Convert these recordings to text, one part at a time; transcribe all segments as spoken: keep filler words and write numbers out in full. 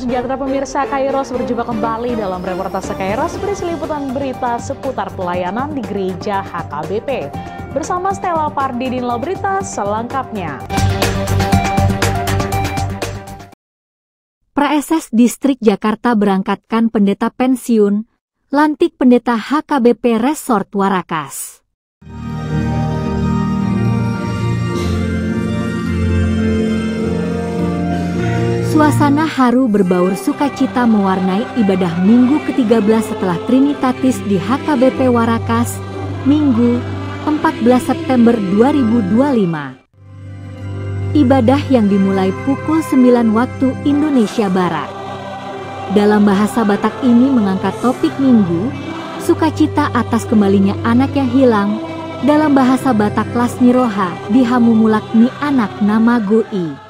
Sejahtera pemirsa Kairos, berjumpa kembali dalam Reportase Kairos, berisi liputan berita seputar pelayanan di Gereja H K B P. Bersama Stella Pardede, inilah berita selengkapnya. Praeses Distrik Jakarta berangkatkan pendeta pensiun, lantik pendeta H K B P Resort Warakas. Suasana haru berbaur sukacita mewarnai ibadah Minggu ketiga belas setelah Trinitatis di H K B P Warakas, Minggu, empat belas September dua ribu dua lima. Ibadah yang dimulai pukul sembilan waktu Indonesia Barat. Dalam bahasa Batak ini mengangkat topik Minggu, sukacita atas kembalinya anak yang hilang, dalam bahasa Batak las ni roha di hamu mulak ni anak na mago i.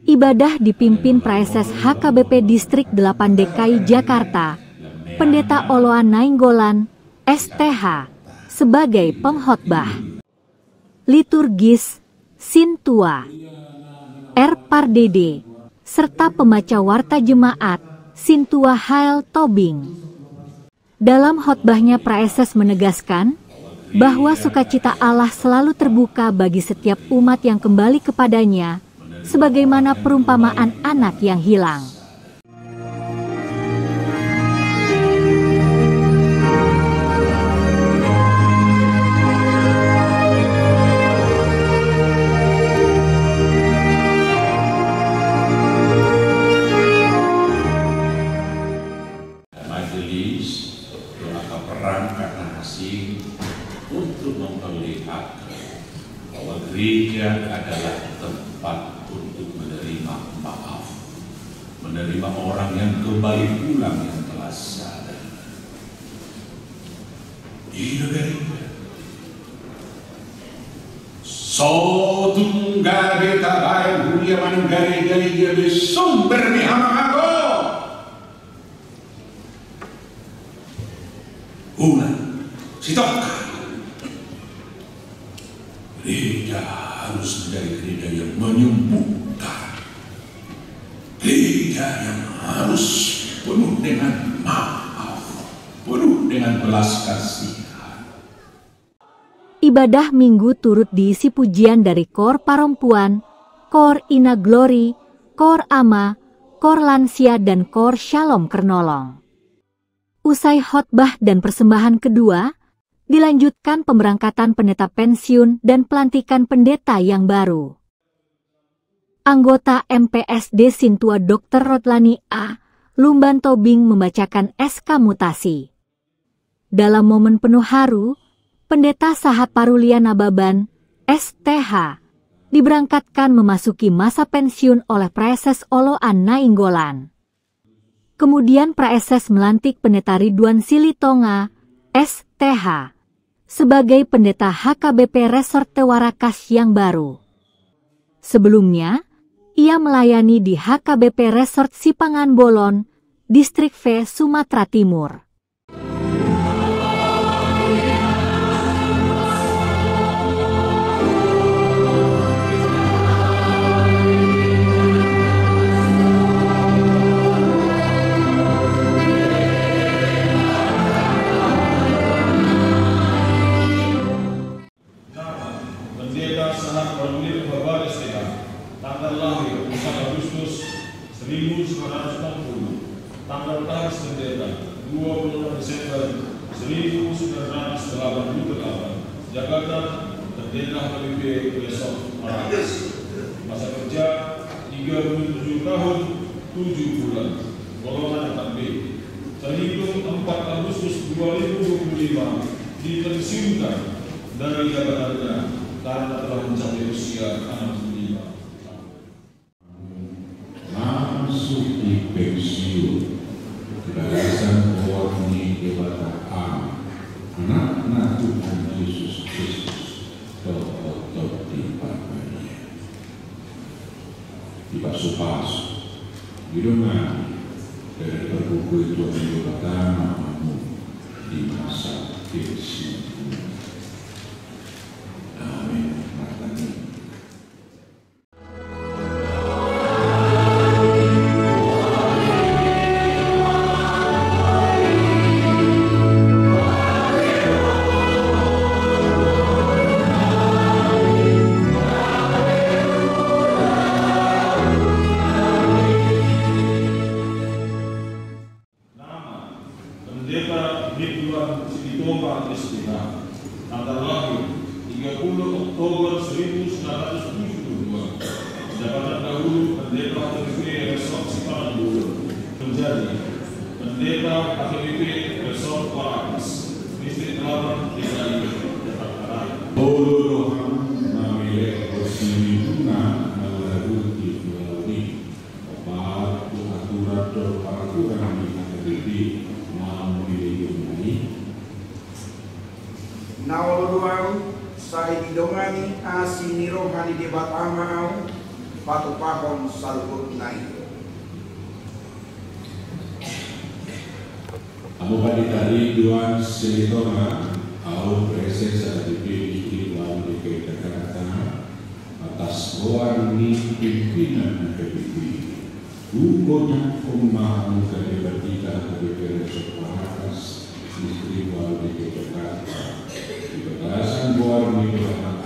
Ibadah dipimpin Praeses H K B P Distrik delapan D K I Jakarta, Pendeta Oloan Nainggolan, S T H, sebagai pengkhotbah. Liturgis, Sintua R. Pardede, serta pembaca warta jemaat, Sintua Hael Tobing. Dalam khotbahnya, Praeses menegaskan bahwa sukacita Allah selalu terbuka bagi setiap umat yang kembali kepada-Nya, sebagaimana perumpamaan anak yang hilang. Majelis telah berangkat asing untuk memperlihatkan bahwa gereja adalah tempat untuk menerima maaf, menerima orang yang kembali pulang yang telah sadar. Ina gereja. So tung gabe tabaen huria manang gareja i gabe sumber ni hamago. Unang sitongka. Gereja harus menjadi gereja yang menyembuhkan. Gereja yang harus penuh dengan maaf, penuh dengan belas kasihan. Ibadah Minggu turut diisi pujian dari Koor Parompuan, Koor Ina Glory, Koor Ama, Koor Lansia, dan Koor Shalom Kernolong. Usai khotbah dan persembahan kedua, dilanjutkan pemberangkatan pendeta pensiun dan pelantikan pendeta yang baru. Anggota M P S D Sintua Dokter Rotlani A. Lumban Tobing membacakan S K mutasi. Dalam momen penuh haru, Pendeta Sahat Parulia Nababan, S T H, diberangkatkan memasuki masa pensiun oleh Praeses Oloan Nainggolan. Kemudian Praeses melantik Pendeta Ridwan Silitonga, S T H, sebagai Pendeta H K B P Resort Warakas yang baru. Sebelumnya, ia melayani di H K B P Resort Sipangan Bolon, Distrik V, Sumatera Timur. Pendeta Sahat Parulia Nababan, S T H, tanggal lahir empat Agustus seribu sembilan ratus enam puluh, tanggal lahir pendeta dua puluh enam Desember seribu sembilan ratus delapan puluh delapan, jabatan Pendeta H K B P Resort Warakas. Masa kerja tiga puluh tujuh tahun tujuh bulan. Golongan empat B. Terhitung empat Agustus dua ribu dua puluh lima, dipensiunkan dari jabatannya karena telah mencapai usia enam puluh lima tahun. Langsung dipensiun. Bagasan horas ni Debata Ama, Anakna Tuhan Jesus Kristus, dohot Tondi Parbadia. Dipasupasu, didongani, dan dipargogoi Tuhan Debata ma hamu di masa pensiun. Amin. Martangiang. Tanggal lahir, tiga puluh Oktober seribu sembilan ratus tujuh puluh dua. Jabatan dahulu Pendeta H K B P Resort Sipangan Bolon. Menjadi Pendeta H K B P Resort Warakas, Distrik Delapan, D K I Jakarta Raya. Olo roham na melek bersini bunga na lalu di pulau ni. Opat tu aturan dohot paraturan di H K B P na muli di dunia i. Na olo do ahu, sai didongani asi ni roha ni Debata ma ahu, patupahon saluhutna i. Hamu Pandita Ridwan Silitonga, ahu Praeses H K B P Distrik Walo D K I Jakarta, atas goar ni pimpinan H K B P, hugodangkon ma hamu Pandita H K B P Resort Warakas, Distrik Walo D K I Jakarta, di bagasan goar ni Tuhan,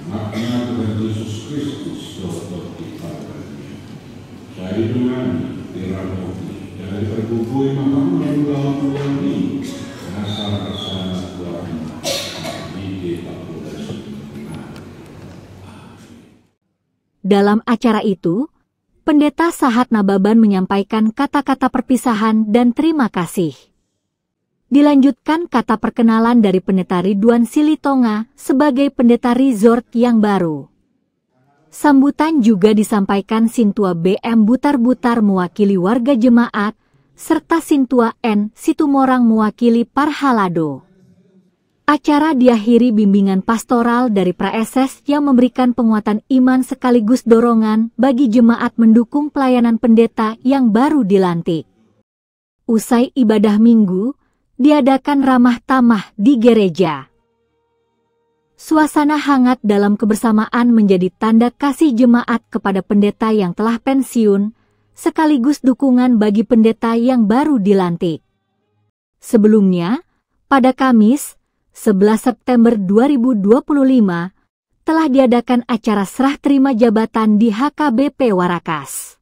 Anakna Tuhan Jesus Kristus dohot di parbadia. Sai didongani, diramoti, jala dipargogoi ma hamu na ulaon-ulaon i, asa rasana goarna di dipanggohi. Dalam acara itu, Pendeta Sahat Nababan menyampaikan kata-kata perpisahan dan terima kasih. Dilanjutkan kata perkenalan dari Pendeta Ridwan Silitonga sebagai Pendeta Resort yang baru. Sambutan juga disampaikan Sintua B M Butarbutar mewakili warga jemaat, serta Sintua N Situmorang mewakili parhalado. Acara diakhiri bimbingan pastoral dari Praeses yang memberikan penguatan iman sekaligus dorongan bagi jemaat mendukung pelayanan pendeta yang baru dilantik. Usai ibadah Minggu, diadakan ramah tamah di gereja. Suasana hangat dalam kebersamaan menjadi tanda kasih jemaat kepada pendeta yang telah pensiun, sekaligus dukungan bagi pendeta yang baru dilantik. Sebelumnya, pada Kamis, sebelas September dua ribu dua puluh lima, telah diadakan acara serah terima jabatan di H K B P Warakas.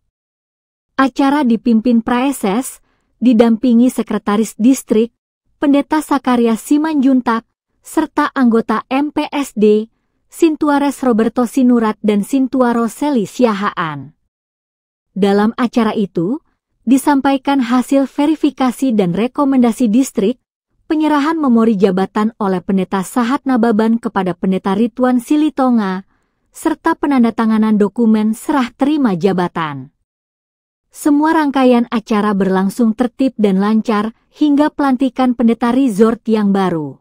Acara dipimpin Praeses, didampingi Sekretaris Distrik, Pendeta Sakaria Simanjuntak, serta anggota M P S D, Sintua Res Roberto Sinurat dan Sintua Roseli Siahaan. Dalam acara itu, disampaikan hasil verifikasi dan rekomendasi distrik, penyerahan memori jabatan oleh Pendeta Sahat Nababan kepada Pendeta Ridwan Silitonga, serta penandatanganan dokumen serah terima jabatan. Semua rangkaian acara berlangsung tertib dan lancar hingga pelantikan pendeta resort yang baru.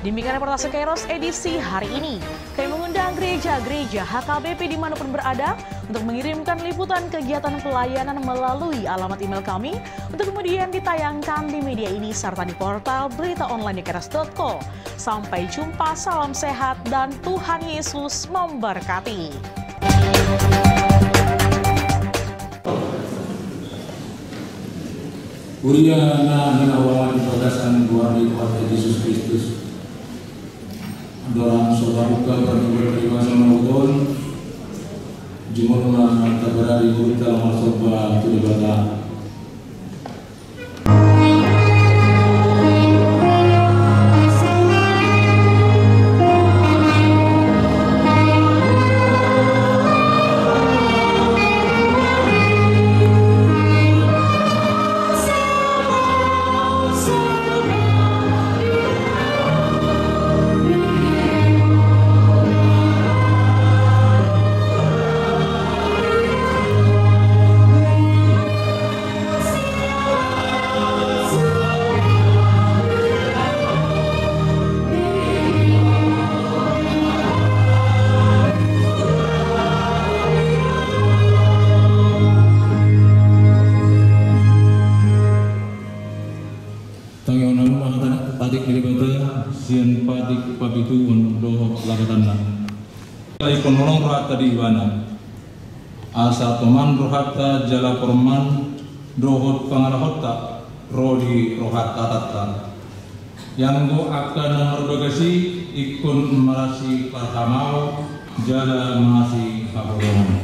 Demikian reportase Kairos edisi hari ini. Kami mengundang gereja-gereja H K B P di mana pun berada untuk mengirimkan liputan kegiatan pelayanan melalui alamat email kami untuk kemudian ditayangkan di media ini serta di portal berita online di kairos dot co. Sampai jumpa, salam sehat, dan Tuhan Yesus memberkati. Huria na hinaholongan di bagasan goar ni Tuhanta Jesus Kristus. Andorang so tabuka parmingguan paribasa on, jumolo ma tabarari ngolunta laho marsomba tu Debata. Tangihon hamu ma hata patik ni Debata sian patik papituhon dohot lapatanna. Ingkon holong rohanta di Ibana. Asa toman rohanta jala porman dohot pangalahonta ro di roha hatanta. Ianggo angka na marbagas i ingkon marasi parhamaol jala marasi haholomon.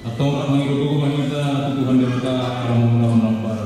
Antong rap mangido gogo ma hita tu Tuhan Debata, ala mangulahon na hombar.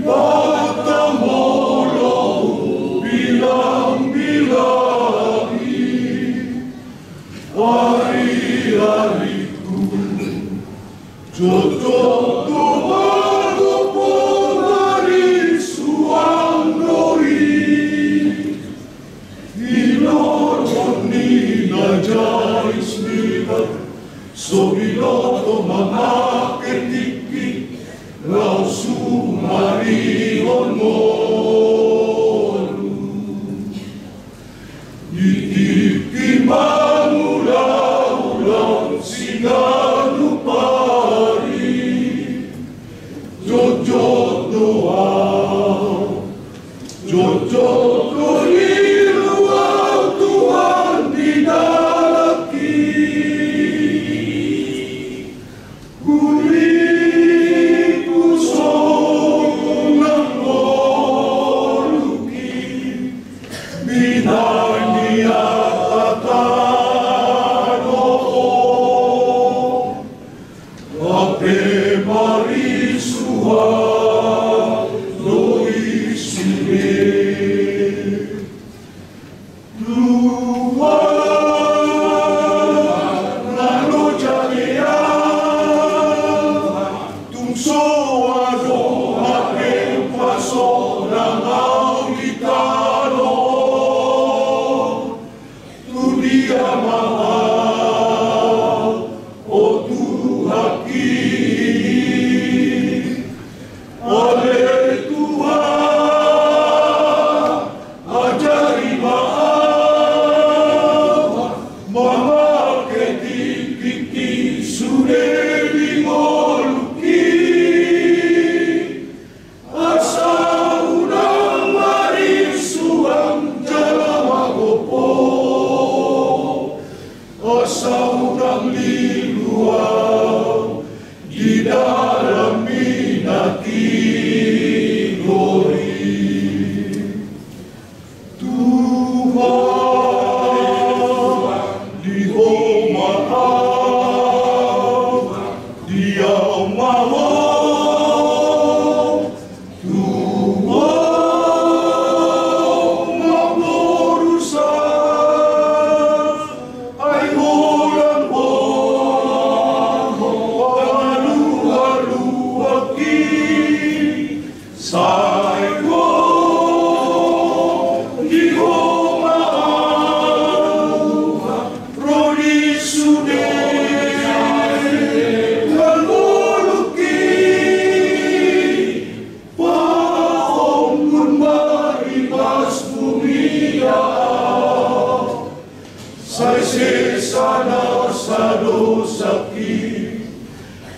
Patamolo bilang-bilangi ari-ariku, jotjot do ahu pomarisuan do i. Inorhon ni na jais niba, so binoto mamake tingki, laos sumarihon ngolu. Di tingki mangula-ula siganup ari, jotjot do ahu, jotjot do lilu ahu Tuhan di dalanki. Huripu sonang ngoluki, binahen ni angka tano on, hape marisuan do i sude. Tuhan, na loja i ahu, tung so adong hape pasonang ahu di tano on. Tu dia ma ahu, o Tuhanki? Ale Tuhan, ajari ma ahu mamake tingkingki sude di ngolungki, asa unang marisuang jala magopo, asa unang lilu ahu di dalan ni na tigor i. Tuhan, di Ho ma ahu, di Ho ma ahu, tu Ho ma borusa, ai holan Ho ma halualuanki. Sai Ho, di Ho ma ahu ro di sude na ngolungki. Pahomhon ma i bas bumi ahu, sai sesa nasa dosangki,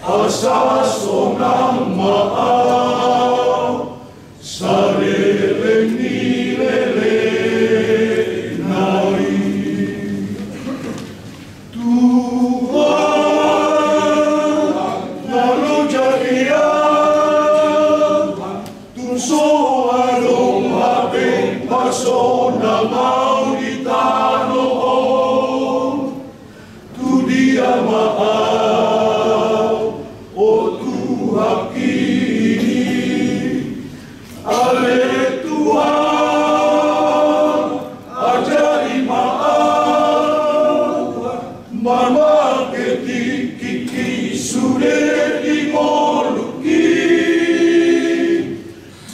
asa sonang ma ahu saleleng ni lelengna i. Tuhan, na loja i ahu, tung so adong hape pasonang ahu di tano on. Tu dia ma ahu, o Tuhanki? Ale Tuhan, ajari ma ahu mamake tingkingki sude di ngolungki,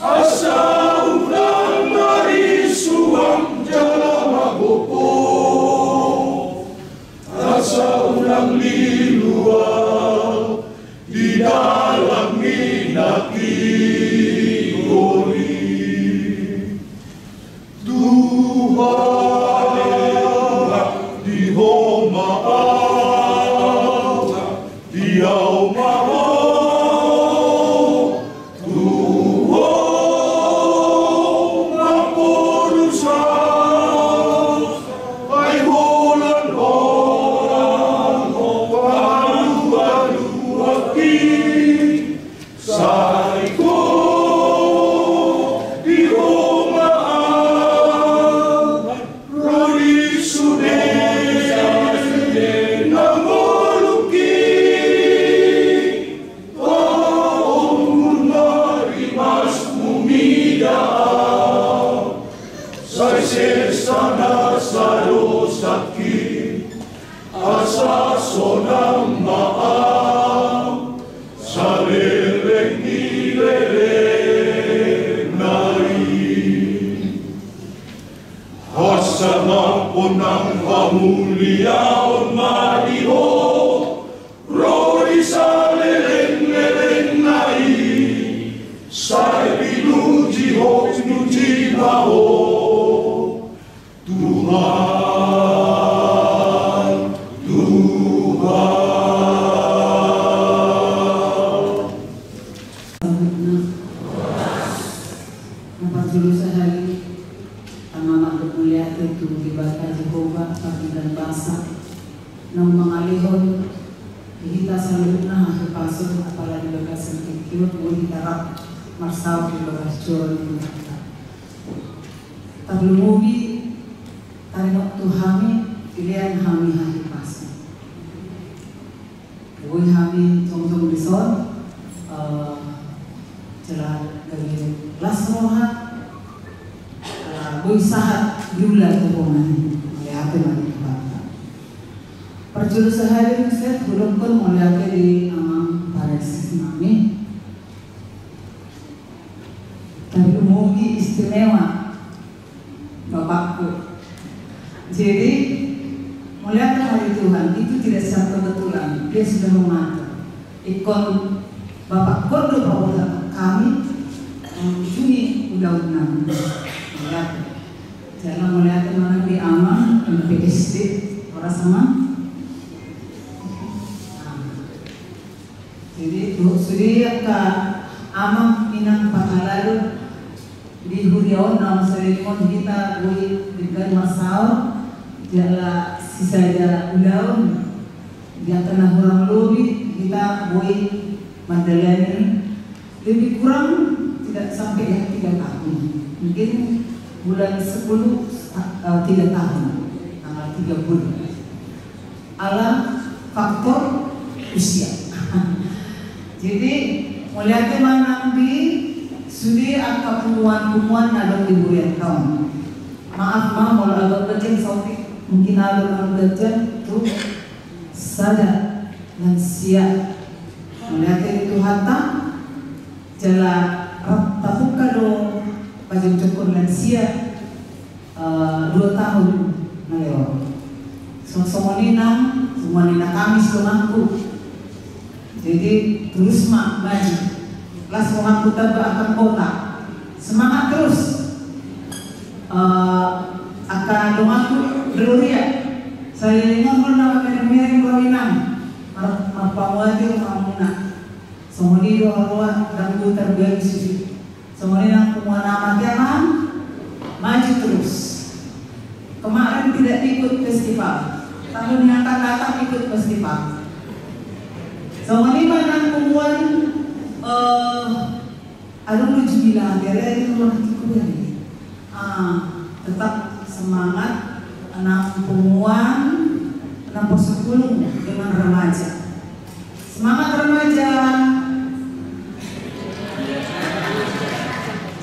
asa unang marisuang jala magopo, asa unang lilu ahu di dalan ni na tigor i. Tuhan, di Ho ma ahu, di Ho ma Nang hamuliaon ma di Ho, ro di salelenglelengna i, sai pinuji ho, pinuji ma Ho, Tuhan, Tuhan. Na parjolo sahali, tama ma mauliate tu Debata Jahowa, pardenggan basa, naung mangalehon di hita saluhutna hahipason, apala di bagasan tingki on, boi hita rap marsaor di bagas joro ni Tuhanta. Tarlumobi, taringot tu hami, dilean hami hahipason. Boi hami jongjong dison, eh, jala gabe las roha, eh, boi sahat diula tu hami, mauliate ma di Tuhanta. Parjolo sahali muse hudokkon mauliate di amang paresis nami. Tarlumobi istimewa bapakku. Jadi, mauliate ma di Tuhan, itu tidak secara kebetulan, Dia sudah mengatur. Ingkon bapakku do paboa hami, eh, ujungi ulaon nami. Mauliate. Jala mauliate ma nang di amang M P S D, horas amang. Nah. Jadi, tu sude angka amang inang parhalado di huria on, naung saleleng on hita boi denggan marsaor, jala sisada ulaon, di angka na hurang lobi hita boi mandalani, lebih kurang tidak sampai ya tiga tahun. Mungkin bulan sepuluh, eh, tiga tahun, tanggal tiga puluh. Ala faktor usia. Jadi, mauliate ma nang di sude angka punguan-punguan na adong di hurianta on. Maaf ma, molo agak ganjang saotik, mungkin adong na ganjang tu sada lansia. Mauliate di Tuhanta, jala rap tapungka do pajongjongkon lansia, eh, dua tahun na lewat. So, songon i nang, songon i na Kamis donganku. Jadi, terus ma maju. Las donganku tamba akan kota. Semangat terus. Eh, angka donganku Gloria. Saleleng on na mamereng-mereng ro inang. Mar-, marpanguati rumahmuna. Songon i do roha, ndang boi tarbaen sude. Songon i nang punguan Ama, dia, Mam, maju terus. Kemarin tidak ikut festival, tahun yang akan datang ikut festival. Songon i ma nang punguan, eh, adong do jubilan, dia, dia, dia, dia, dia. Ah, tetap semangat, nang punguan, nang Poso Pulung dengan remaja. Semangat remaja.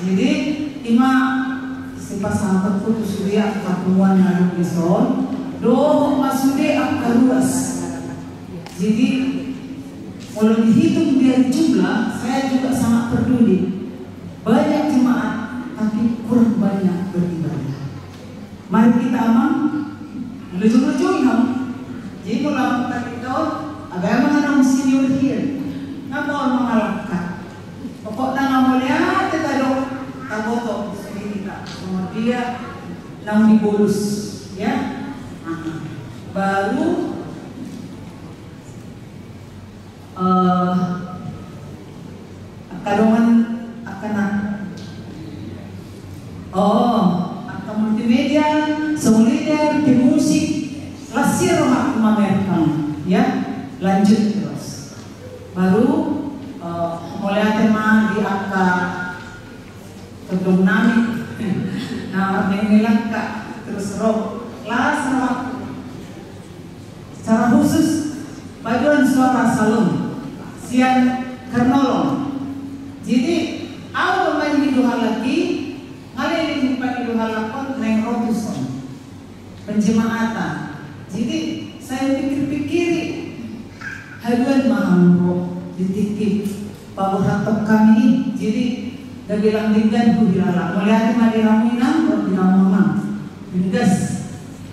Jadi, ima sipasahatonku tu sude angka punguan na adong dison, dohot ma sude angka ruas. Jadi, kalau dihitung dari jumlah, saya juga sangat peduli. Banyak jemaat, tapi kurang banyak beribadah. Mari kita, Amang, lujung-lujung, Amang. Jadi, kalau Amang tadi tahu, ada Amang ada senior here. Ngapa Amang mengalahkan? Pokoknya nggak mau lihat, kita dong. Taboto, sini kita. Sama dia, nang di bonus, ya. Nah, baru Eh, angka dongan, angka na, oh, angka multimedia, sound leader, tim musik, las ia rohangku mamereng, ya, lanjut terus. Baru, eh, mauliate ma di angka tondong nami, na marnini langka, terus ro, las rohangku. Secara khusus, paduan suara Salom sian Karnolong. Jadi, au main di duhal lagi, ngaleleng di padi duhal lakon naeng rotus on. Penjemaatan. Jadi, saya pikir-pikiri, haduan ma hamu ro di tingki paborhathon hami i. Jadi, gabe lang denggan huhilala. Mauliate ma di hamu inang, di hamu amang. Denggan.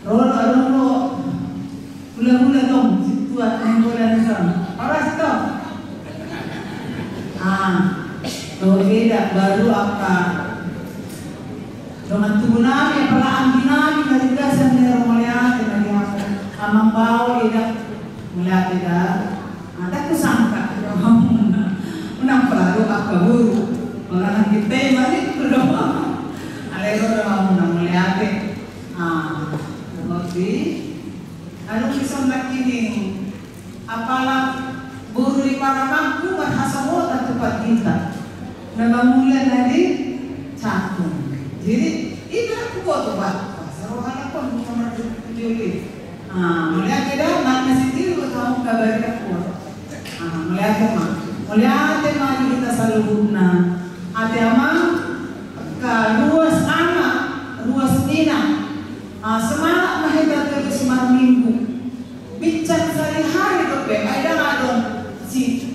Ro do, ro do. Hula-hula tong, sintua, main bola nang tong. Horas tong. Ah, tong eda baru angka dongan tubu nami, apala anggi nami, na di gasan ni ro, mauliate ma di hamu. Amang Bao eda, mauliate da. Ah, ndang husangka, unang pala do angka boru. Molo nang di pe ma ni, ro do. Alai ro do hamu na mauliate. Ah, berarti anu bisa makining apala boru ni paramangku marhasohotan tu pandita. Na mangula na di cakung. Jadi, ita aku boto, Pak. Saroha lakon sama di joli. Ah, mauliate da, na sitiri buat kamu kabari aku. Ah, mauliate ma. Mauliate ma di hita saluhutna. Ate ama, angka ruas ama, ruas ina. Ah, semangat ma hita terus marminggu. Bincang sehari-hari dope, ai ndang adong si.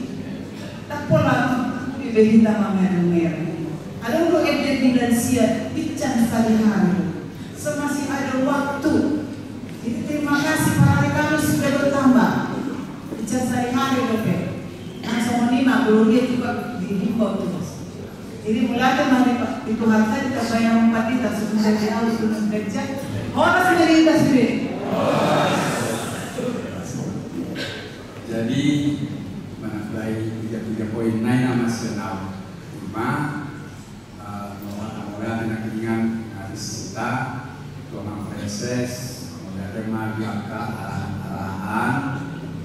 Tak pola tu, di hita mamereng-mereng. Adong do ende di lansia, bincang sehari-hari. Semasih ada waktu. Jadi terima kasih, per hari Kamis sudah bertambah. Bincang sehari-hari dope. Nah, sama ni mah, belum dia juga dihimbau terus. Jadi mauliate ma di Tuhan, di Tuhan tadi, tak payah mempat kita, sebenarnya dia harus belum kerja. Horas ma di hita sude. Jadi, manang boi tiga-tiga poin nai na masih nau. Ima, eh, mauliate ma di hita, dongan Prinses, mauliate ma di angka arahan-arahan,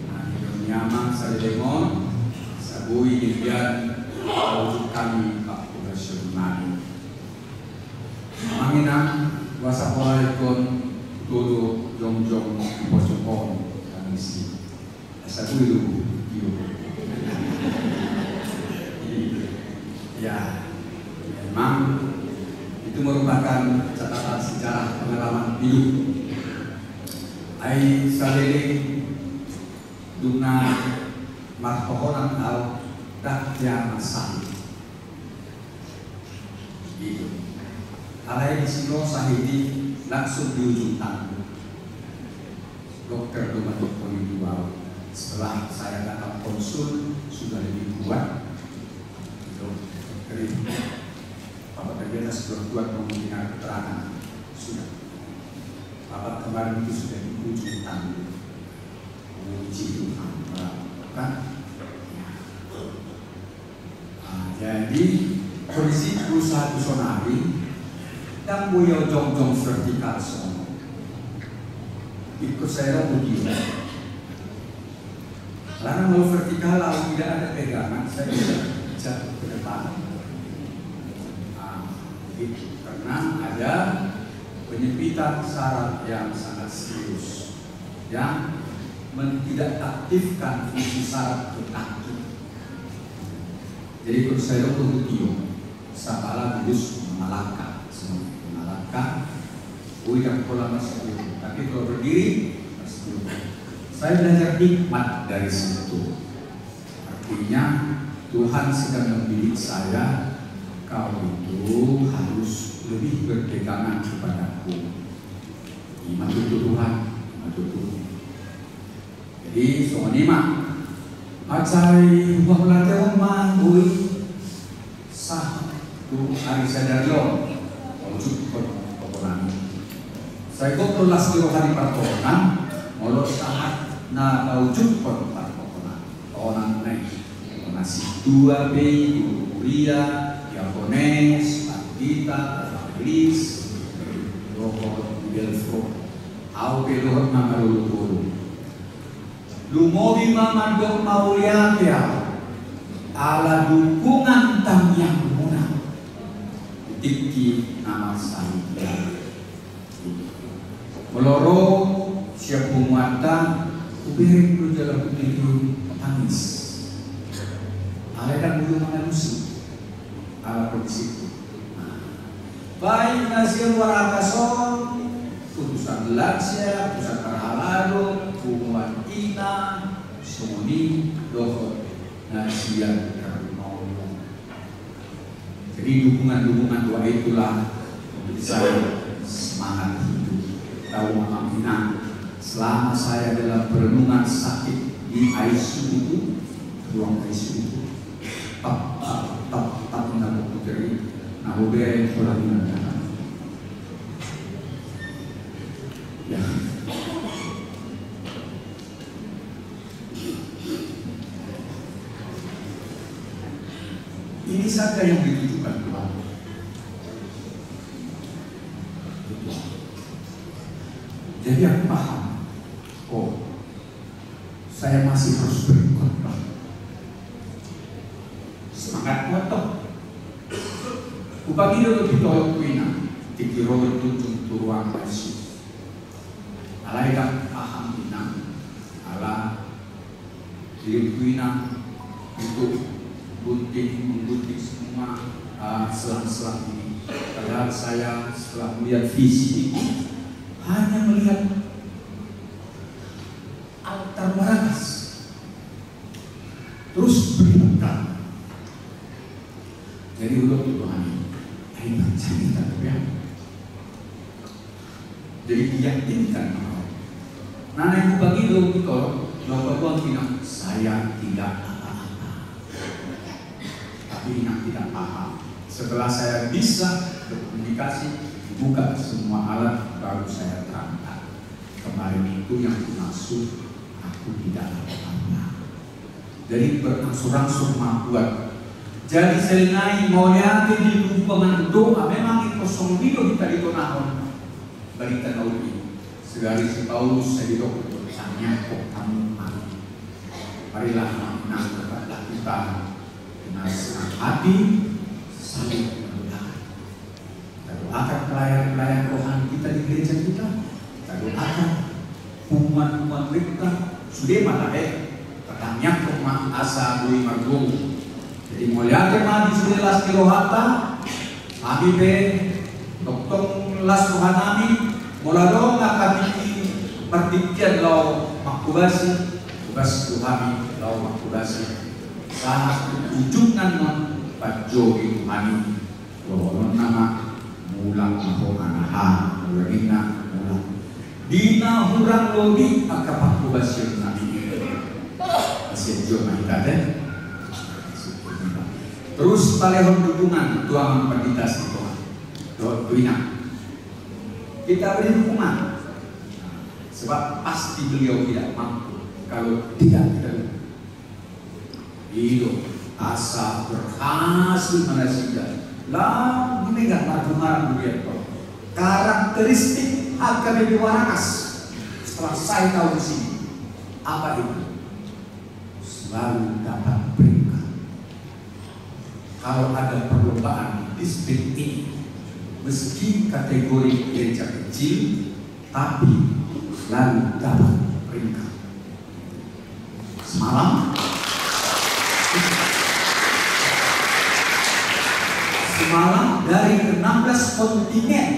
na nidok ni amang saleleng on, asa boi denggan paujung hami pangkulahion nami. Amang inang, boasa pola ingkon tutu jongjong di pojok on, kami si. Asa boi do, iyo. Ya, memang itu merupakan catatan sejarah pengalaman hidup. Ai saleleng dung na martohonan au, ndang hea mansahit. Gitu. Alai disi do sahit i langsung di ujung tanduk. Dokter do mandok, koni dua. Setelah saya datang konsul, sudah lebih kuat. Dokter ini, Bapak tadi atas sudah kuat mau mendengar keterangan. Sudah. Bapak kemarin itu sudah di ujung tanduk. Puji Tuhan, kan? Ya. Nah, jadi, kondisi berusaha tu sonari, ndang boi jongjong vertikal songon. Ikut saya, Budi. Karena kalau vertikal, kalau tidak ada pegangan, saya bisa jatuh ke depan. Nah, begitu. Karena ada penyempitan saraf yang sangat serius, yang men-, tidak aktifkan fungsi saraf ke kaki. Jadi, kalau saya itu, Budi, sapala bulus mangalangka, mangalangka, oh, tidak pola masih dulu. Tapi kalau berdiri, masih dulu. Saya belajar hikmat dari situ. Artinya, Tuhan sedang mendidik saya, kau itu harus lebih berpegangan kepadaku. Ima tutu, Tuhan, ima tutu. Jadi, songon i ma. Mansai mauliate on ma boi sahat tu ari sadari on, paujukkon pangkohopan i. Sai gok do las ni roha ni partohonan, molo sahat na paujukkon pangkohopan. Tohonan na i, na sintua pe i, guru kuria, diakones, pandita, evangelis, dohot delfro. Au pe dohot na marolopolop. Lumobi ma mandok mauliate au, ala dukungan tangiangmuna di tingki na marsahit i. Molo ro sian punguanta, hubereng do jala hutiti tangis. Alai ndang boi mangalusi ala kondisi. Baik na sian luar atas on, utusan lansia, utusan parhalado, punguan ina, songon i dohot na sian harumaonan. Jadi dukungan-dukungan doa itulah memberi saya semangat hidup. Tahu, Amang, Inang, selama saya dalam perenungan sakit di I C U itu, ruang I C U itu, tap, tap, tap, tap, Inang, komputer ini, nah, udah, kurang, Inang. Ya. Ini saja yang ditujukan Tuhan. Jadi aku paham, oh, saya masih harus berkhotbah. Semangat kuat toh. Hupagido do pitolokku, Inang, tingki ro berkunjung tu ruang I C U. Alai ndang paham, Inang, ala diriku, Inang, untuk gunting, menggunting semua, ah, selang-selang ini. Padahal saya setelah melihat fisik, hanya melihat altar Barabas. Terus berangkat. Jadi udah tuh, Tuhan, ayo, jangan kita, ya. Jadi diyakinkan sama Allah. Nah, na hupagido, Tuhan, laho paboa, Inang, saya tidak apa-apa. Tapi Inang tidak paham. Setelah saya bisa berkomunikasi, buka semua alat, baru saya terangkan. Kemarin itu yang dimaksud, aku tidak apa-apa. Jadi berangsur-angsur ma kuat. Jadi selain mauliate di luhut, manang doa, memang ingkon songon i do hita ditonahon. Barita na uli. Segari si Paulus sai didok, tangiangkon hamu ma. Marilah, Inang, tetaplah kita dengan senang hati saling mendoakan. Kita doakan pelayan-pelayan rohani kita di gereja kita. Kita doakan punguan-punguan kita. Sude ma tahe, tatangiangkon ma asa boi margogo. Jadi mauliate ma di sude las ni rohanta. Hami pe tongtong las rohanami. Molo adong angka tingki partingkian laho manghobasi, hobas tu hami laho manghobasi. Sahat tu ujungna, non, panjou di Tuhan i. Dohononna ma, mulak ma ho, anaha, molo ninna mulak. Di na hurang lobi angka panghobasion nami, sian jolo ma hita, te. Terus palehon dukungan tu Amang Pandita Sitohang dohot tu Inang. Kita beri dukungan. Sebab pasti beliau tidak mampu kalau tidak kita dukung. I do, asa berhasil ma nasida. Lam di Medan, marhungaran di Medan. Karakteristik H K B P Warangas setelah saya tahu di sini. Apa itu? Selalu dapat peringkat. Kalau ada perlombaan di distrik ini, meski kategori gereja kecil, tapi selalu dapat peringkat. Semalam, semalam dari enam belas kontingen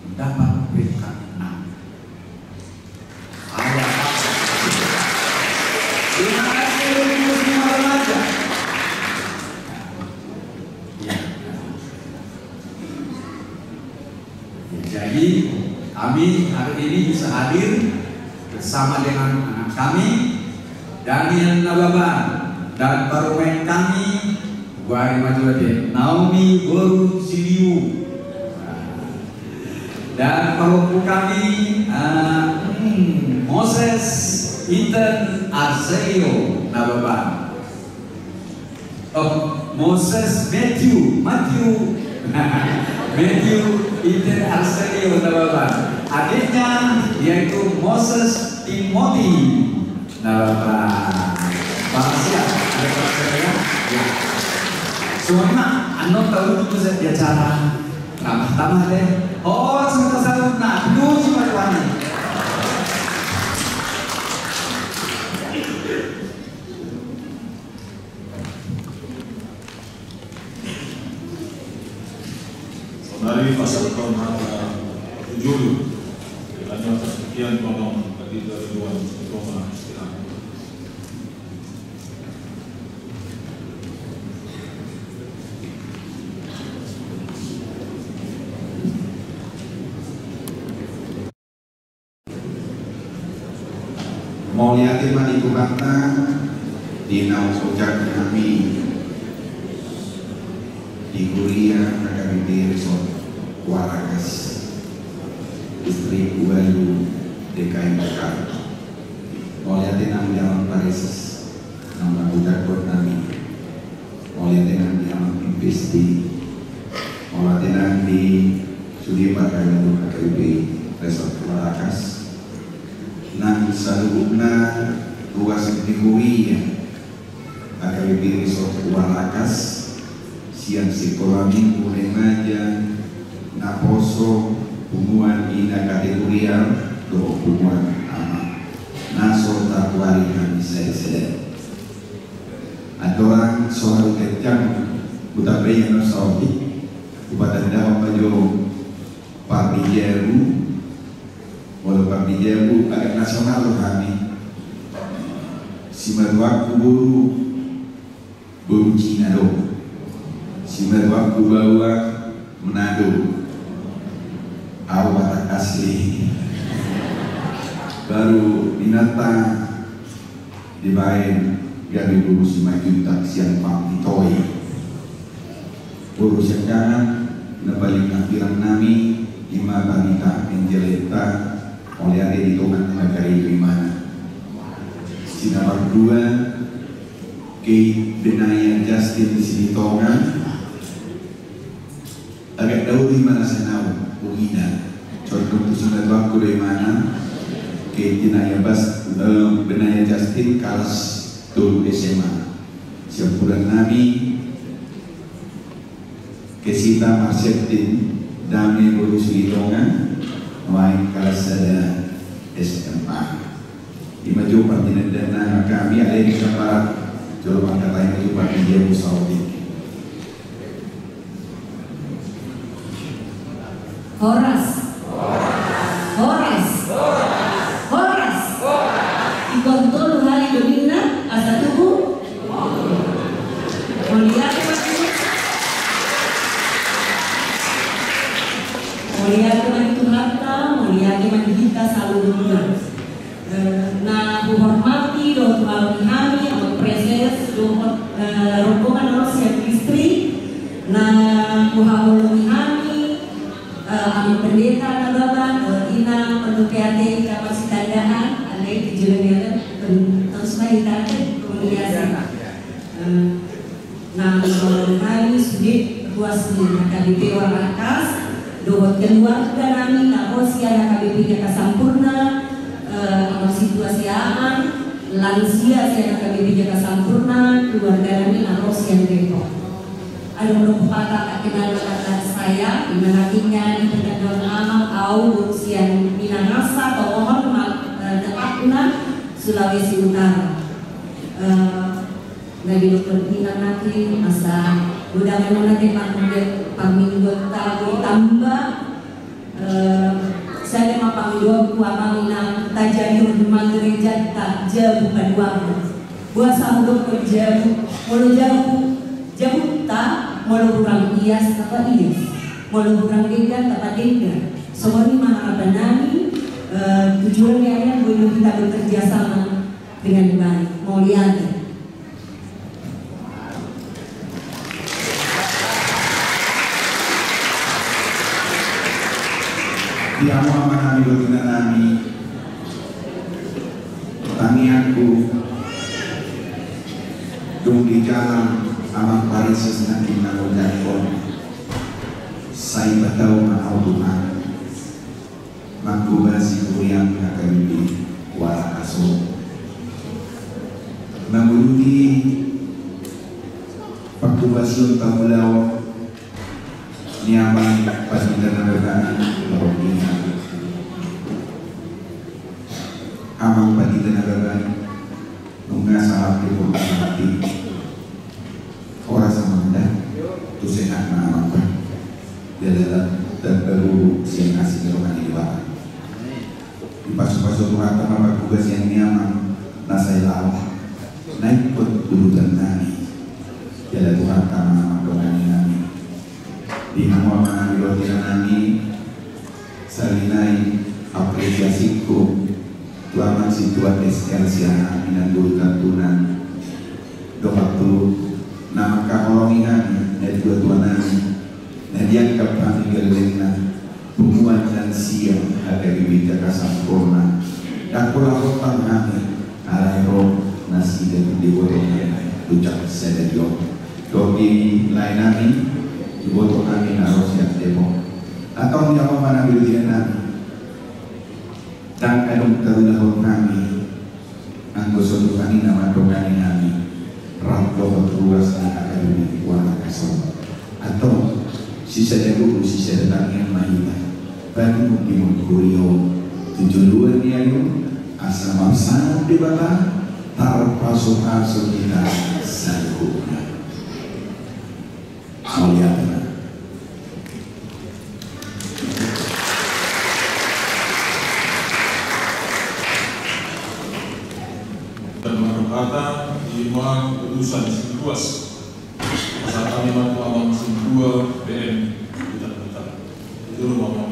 mendapat peringkat enam. Terima kasih untuk semua remaja. Ya. Ya, jadi kami hari ini bisa hadir bersama dengan anak kami, Daniel Nababan, dan parumaen kami, Guari Majuate, Naomi boru Siliu. Dan pahompu kami, eh, hmm, Moses Inten Arselio Nababan. Oh, Moses Matthew, Matthew, Matthew Inten Arselio Nababan. Adiknya yaitu Moses Timothy. Nah, Bapak. Bapak siap? Ada Bapak siap, ya? Ya. Soalnya, anu tahu itu bisa dia cara tambah-tambah deh. Oh, sebentar, sebentar. Dulu sih, Pak Iwan. Saudari, pasahat ma hata parjolo. Kiranya partingkian tolong bagi dari luar, tolong, silakan. Mauliate ma di Tuhanta, di naung ojaknami di huria H K B P Resort Warakas, Distrik Walu, D K I Jakarta. Mauliate nang di Amang Pareses, nang mangojakhon nami. Mauliate nang di Amang Investi. Mauliate nang di sude parhalaman H K B P Resort Warakas. Nang saluhutna ruas ni huria H K B P Resort Warakas, sian sikola minggu remaja, naposo, punguan ina kategorial, dohot punguan ama. Na so tapuari hami sada-sada. Andorang so hau ganjang, hutambai annon saotik, hupatandahon ma jo pardijabu, molo pardijabu agak nasional do hami. Simaruangku boru, boru Cina do. Simaruangku baoa Manado. Au Batak asli. Baru inanta dibaen gabe boru Simanjuntak sian Pangitoi. Boru siangkangan na paling nangkirangnami ima barita ni jeleta, mauliate di Tuhan na karejo imana. Si na mardua, Keit Benaya Justin Silitonga. Agak dauri ma na sanau ugina. Condong tu singkat waktu do imana. Keit Benaya Bas, eh, Benaya Justin kalas tolu S M A. Siampuran nami, Kesita Marsetin Dame boru Silitonga, nuaeng kalas sada S M A. Ima jo partinandaanna hami ale di Sampara, jolo mangkatai ma jo partinandaanna saotik. Horas. Horas. Horas. Ingkon tolu hali do ninna asa tubu. Mauliate ma di Tuhanta, mauliate ma di hita saluhutna. Eh, na huhormati dohot huhaholongi hami Amang Praeses dohot, eh, rombongan na ro sian distrik, na huhaholongi hami, eh, Amang Pendeta Nababan, eh, Inang Pendeta P A T Kamal Sitandaan, alai di jolo ni ale, terus ma hita ate komunikasi. Eh, na mangoloi nami sude ruas ni H K B P Warakas dohot keluarga nami na ro sian H K B P Jaka Sampurna, eh, Amang Situasiaan, lansia sian H K B P Jaka Sampurna, keluarga nami na ro sian Depok. Adong do patah tak kenal maka tak sayang, di mana tinggal di tengah daun amal, au sian Minahasa, Tomohon, Ma-, eh, Depakna, Sulawesi Utara. Eh, Na didok inanaki asa godang nona te parmingguan, parmingguan ta ditamba, eh, sada ma pangidoanku amang inang, tajadihon ma gerejanta jabu paduahon. Boasa hudokkon jabu, molo jabu, jabunta, molo hurang ias tapa ias, molo hurang denggan tapa denggan. Songon i ma harapan nami, eh, tujuan ni ayah boleh kita bekerja sama dengan baik. Mauliate. Di hamu amanami dohot inanami, tangiangku, dung di jalan amang pareses nangkin na mangojak on, sai patau ma au Tuhan. Manghobasi huriam H K B P Warakas on. Manguluti panghobasion pangulaon ni amang pandita na baban, amang pandita na baban, nunga sahat di purba mati. Horas amang da, tu sehat ma amang da. Jala tarbaru sian asi ni roha ni Debata. Dipasupasu Tuhanta ma panghobasion ni amang na sai laho. Na ingkon udutan nami. Jala Tuhanta ma na mandongani nami. Di hamu amanami dohot inanami, sahali nai apresiasingku tu amang Situan S R sian hami na dua tantunan. Dohot tu na mangkaholongi hami, na dua tuanan, na dianggap hami gellengna, punguan lansia H K B P Jakarta Sampurna. Dakkolahon hami, alai ro nasida tu deboto nami, tu Jakarta Stadion. Dohot di lae nami, iboto hami na ro sian Depok. Antong di hamu amang nami, di dia nami. Ndang adong tarulahon hami, anggo so tung hami na mandongani hami, rap dohot ruas ni akademi Warakas on. Antong, sisada guru, sisada tangiang ma hita, patuduhon huria on tu joloan ni ayat, asa marsangan Debata, tarpasupasu hita saluhutna. Mauliate ma. Dan maka kata di ma utusan Sinduas. Pasahat hami ma tu amang Sindua P M Hutabarat. Itu lo, amang.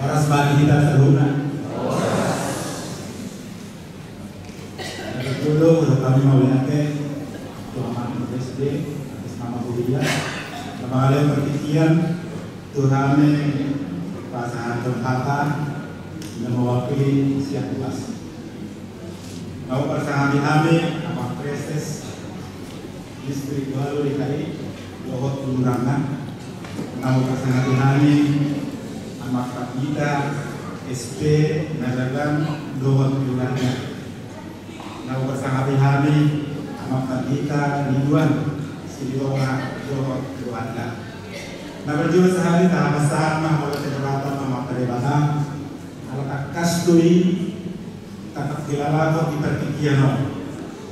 Horas ma di hita saluhutna. Dulu, dulu kami mauliate tu amang S D, atas nama huria, na mangalean partingkian tu hami pasahathon hata na mewakili Sinduas. Laho parsangap hami amang Praeses Distrik Walu D K I dohot hulurangna. Laho parsangap hami amang pandita S P Naragan dohot hulurangna. Laho parsangap hami amang pandita Ridwan Silitonga dohot hulurangna. Na parjolo sahali tapasahat ma hata ni harajaon tu Amanta Debata, ala tangkas do i tangkas dilalahon di partingkian on.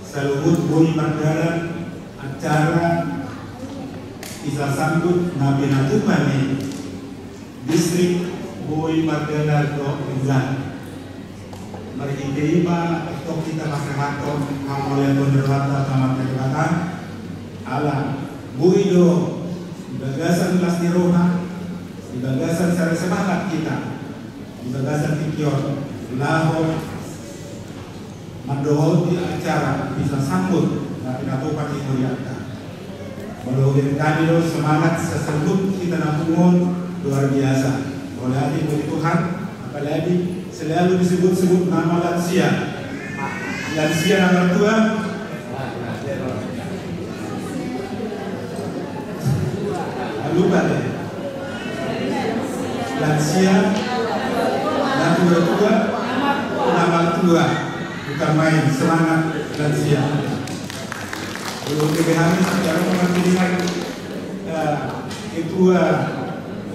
Saluhut boi mardalan acara misa sambut na pinatupa ni distrik boi mardalan dohot denggan. Marhite i ma antong hita pasahathon hamauliateon ni rohanta tu Amanta Debata. Ala boi do di bagasan las ni roha, di bagasan sada semangat hita, di bagasan tingki on laho mandohoti acara misa sambut na pinatupa ni hurianta. Molo hurang hami do semangat saluhut hita na pungu on luar biasa. Mauliate ma di Tuhan, apalagi selalu disebut-sebut nama lansia. Lansia na martua. Lupa deh. Lansia, na tua-tua, na martua. Bukan main, semangat lansia. Belum diberi hami secara pemanggilan, eh, ketua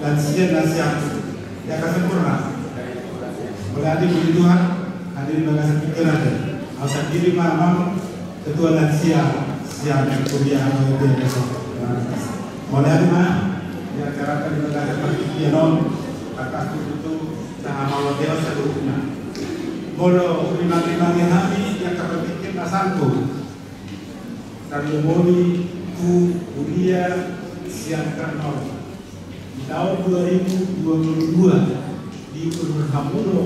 lansia, lansia. Jakarta Sampurna. Mauliate, puji Tuhan, hadirin bagasan pikiran. Au sandiri ma amang ketua lansia sian huria N P M. Mauliate ma di acara di bagasan partingkian on, tangkas tutu sahat ma hata saluhutna. Molo hurimang-rimangi hami di angka partingkian na sangkut. Tarlumobi tu huria sian Karnol. Di taon dua ribu dua puluh dua, diurupi hamu do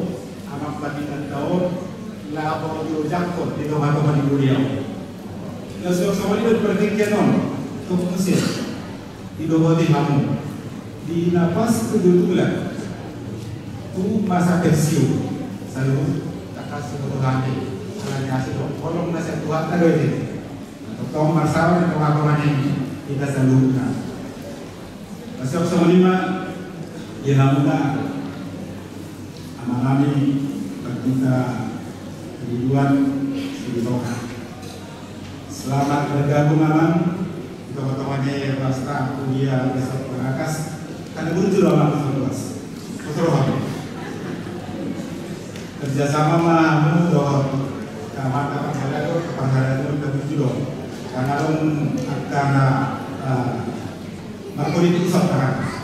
amang pandita on laho diojakhon di tonga-tonga ni huria on. Laos songon i do di partingkian on, tung muse didohoti hamu di na pas tu tulang tu masa pensiun. Saluhut tangkas diboto hami, ala ni asi do holong na sian Tuhanta do i. Tongtong marsaor di tonga-tonga ni hita saluhutna. Masiak songon i ma di hamuna amanami, Pandita Ridwan Silitonga. Selamat bergabung, Amang, di tonga-tonga ni huria Resort Warakas. Kan bujur, Amang, terus. Terus, Amang. Kerjasama ma hamu dohot Amanta Pangaradon, Pangaradon, Dua, karena dong angka na, eh, marpolitik isop tangan.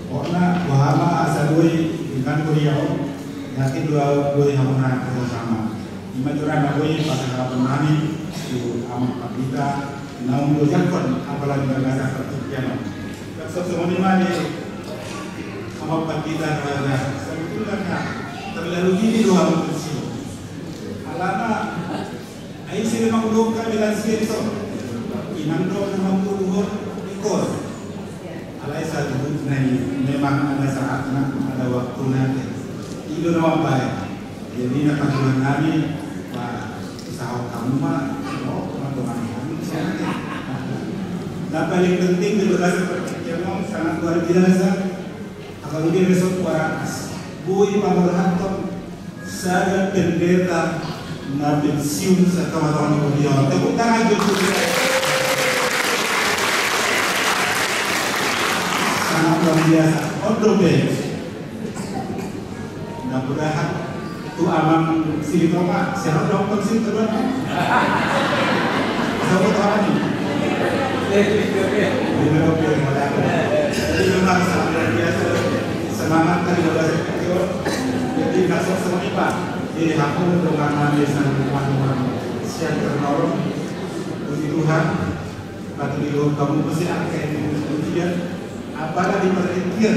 Pokokna boha ma asa boi dengan kuliah on, yakin dua boi hamuna kerjasama. Ima jora na boi pasangapan nami tu amang pandita naung dua jakon apalagi bagasan pertikian on. Langsung semua ni mani amang pandita raja sebetulnya terlalu dini dua musim. Alana ai sini mangudok ka bilang sini so. Inang dong na mangudok ikut. Alai satu na i memang ada saatna, ada waktuna. Ido na mambae. Jadi na panggilan nami, wah, usaha kamu mah, oh, teman-teman kami. Na paling penting di bagasan pertikian on sangat luar biasa. Apalagi resort Warangas. Boi paborhaton sada pendeta na pensiun satonga-tonga ni kuliah. Tepuk tangan dulu. Sangat luar biasa. On dope. Mudah-mudahan tu amang sini topa, siapa dong pensiun kedua? Siapa topa ni? Oke, oke. Jadi memang sangat luar biasa. Semangat tadi luar biasa. Jadi masuk semua, Pak. Jadi aku untuk mama di sana, teman-teman. Siang ternolong. Puji Tuhan. Patut didok hamu muse angka i di partingkian, apala di partingkian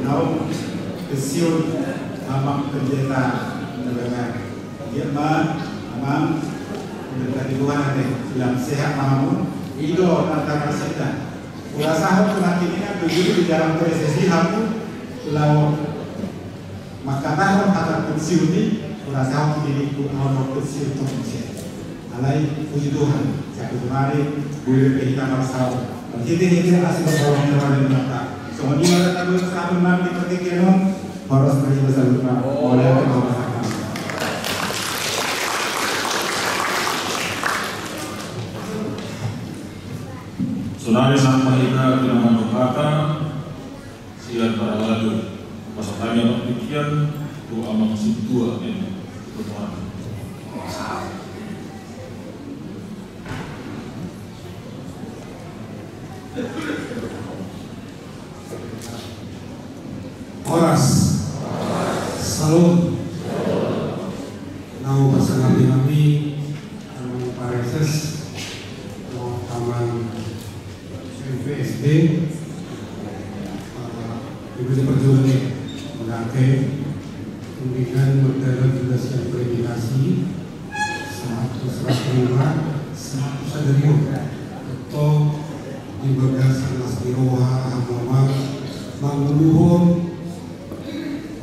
naung pensiun amang pendeta na bagas. Dia ma amang, berkati Tuhan ate, lam sehat ma hamu. Ido na tarasida. Urasahon tu hatiningan tu diri di dalam presesi hamu laho mangkatahon hata pensiun i, urasahon diriku ahu na pensiun tong muse. Alai puji Tuhan, sahat tu jumari, boi dope hita marsaor. Marhite-hite asi bertolong Tuhan di mata. Songon i ma hata boi sahat tu jumari di partingkian on, horas ma hita saluhutna. Mauliate ma hita. Sonari sahat ma hita di na mandok hata. Sian parhalado, pasahat hami ma partingkian tu amang sintua, eh, tu amang. Horas. Salam. Naung pasangapi hami amang pareses, amang M P S D, eh, ibu perjuangan ni, mengake, kemudian berdalam juga siap koordinasi, sahat tu serah terima, sahat tu sadari on, atau di bagasan las ni roha, hamu ma, manguluhon,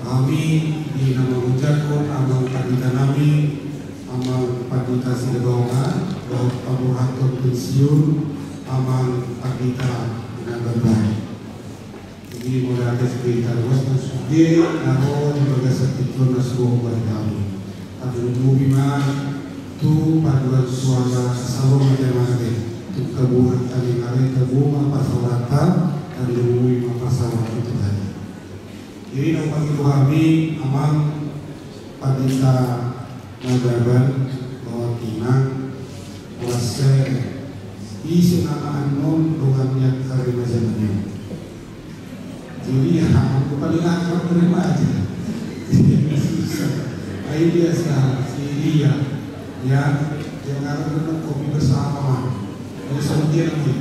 Hami di na mangujakhon amang pandita nami, amang pandita Sidabaonga, dohot paborhathon pensiun amang pandita Nababan. Jadi mauliate sude, taruas ma sude na ro di bagasan tingki on na suruhon hami. Tarlumobi ma tu paduan suara salom ate mate, tu kabuhan hami na ro, tabo ma parsaoranta, tarlumobi ma parsaoran tu hami. Jadi na hupangido hami amang pandita Nababan, bahwa inang, bahwa se, ise nama annon dongan ni angka remaja nami on. Jadi ya, aku paling akrab remaja. Susah. Ai biasa, si dia, ya, dia ngarang dengan kopi bersama. Jadi sama dia nanti.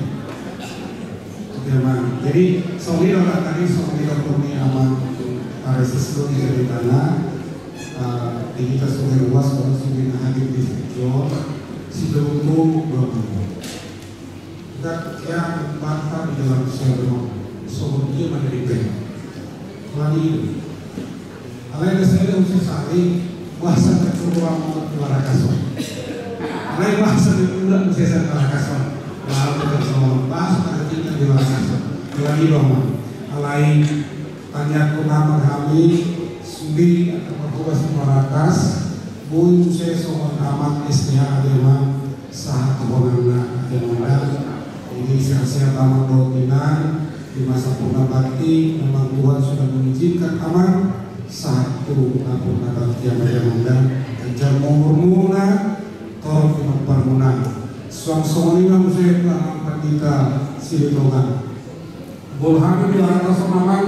Oke, Bang. Jadi, songon i do tadi, songon i do tadi amang pareses tu di ceritana, eh, di hita songon i ruas, songon i na hadir di studio, si Jompo, Bang. Dan dia membantah di dalam sermon, songon i ma di pen. Lagi itu. Alai na sai do muse sari, bahasa na cukup lama di Warangas on. Alai bahasa na cukup muse sari Warangas on. Lalu kita semua bahasa na tinggal di Warangas on. Lagi lama. Alai tangiangkon ma hami, sude angka parhobas di Warangas, boi muse songon amang S T H ate ma, sahat tu holanna ate ma. Jadi sehat-sehat amang dohot inang, di masa purna bakti, memang Tuhan sudah mengizinkan amang sahat tu na purna bakti ate ma. Ganjang ma umurmuna, torop ma parmuna. Songon i ma muse tu amang pandita Silitonga. Molo hami di warga songon amang,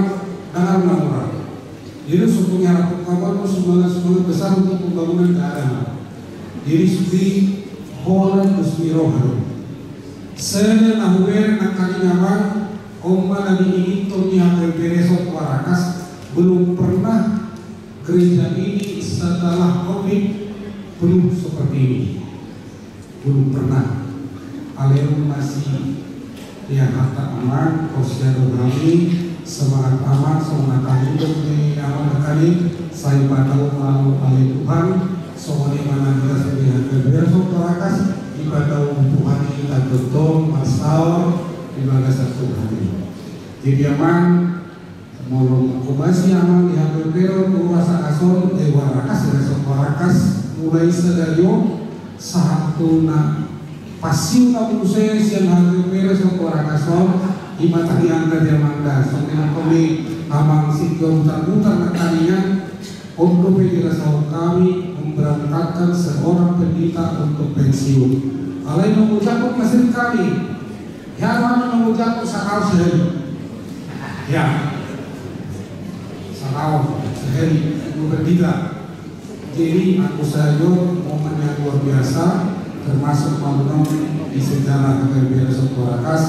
dang adong na murah. Jadi songon i haraphon hamu sumbangan-sumbangan besar untuk pembangunan daerah. Jadi sude holan dos ni roha do. Sada na hubege nangkaning amang, on ma na diinginhon ni H K B P Resort Warakas, belum pernah gereja ini setelah covid penuh seperti ini. Belum pernah. Alai masih, ya, hata amang, kos ya do hami, semangat amang, semangat amang, dok ni amang kali, sai patau malu ale Tuhan, songon i ma na jelas di H K B P Resort Warakas, dipatau Tuhan i tangkotong, masaur, di bagasan Tuhan i. Jadi amang, molo mangkobasi amang di H K B P Resort Warakas, eh, Warakas, Resort Warakas, mulai sadari on sahat tu na pensiun na muse sian H K B P Resort Warakas on, i ma tangiangta di amang da, songon i nangkin amang sitio butar-butar na tangiang, on dope dirasa hami memberangkatkan seorang pendeta untuk pensiun. Alai mangujak masih kami. Ya, mana mengucapkan sahal sehari. Ya. Sahal sehari, dua pendeta. Jadi, aku sajo momen yang luar biasa, termasuk maklum di sejarah H K B P Resort Warakas,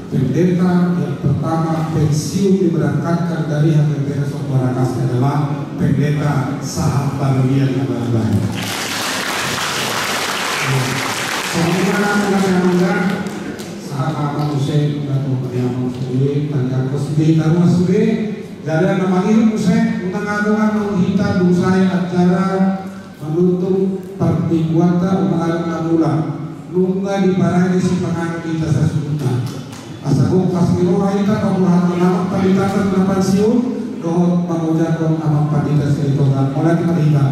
pendeta yang pertama pensiun diberangkatkan dari H K B P Resort Warakas adalah Pendeta Sahat Barulian Nabarubahan. Songon i ma na manggabe amang da, sahat ma amang muse, manggabe amang sude, tangiang kos sude, taruas sude, jadi na mangihut muse, unang adong na hita dung sae acara manutup partingguanta, unang adong na mula. Nunga diparade sipanganon hita sasuhutna. Asa gok las ni roha hita pamulahathon amang pandita na pensiun dohot mangojakhon amang pandita Silitonga. Mauliate ma di hita.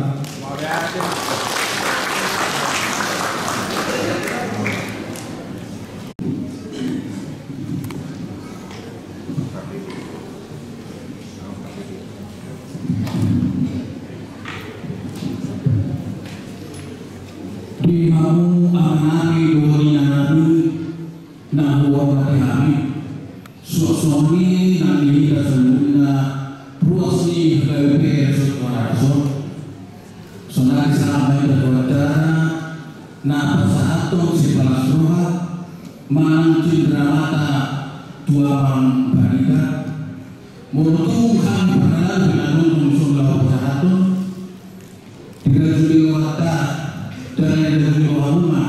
Di hamu amanami dohot inanami na huhormati hami, suang songon i nang di hita saluhutna ruas ni H K B P Resort Warakas on. Sonari sahat ma hita tu acara na pasahathon sipalas roha manang cindera mata tu amang pandita. Molo tung hami parhalado na nunga songon laho pasahathon, dirajumi rohanta, jala dirajumi rohamu ma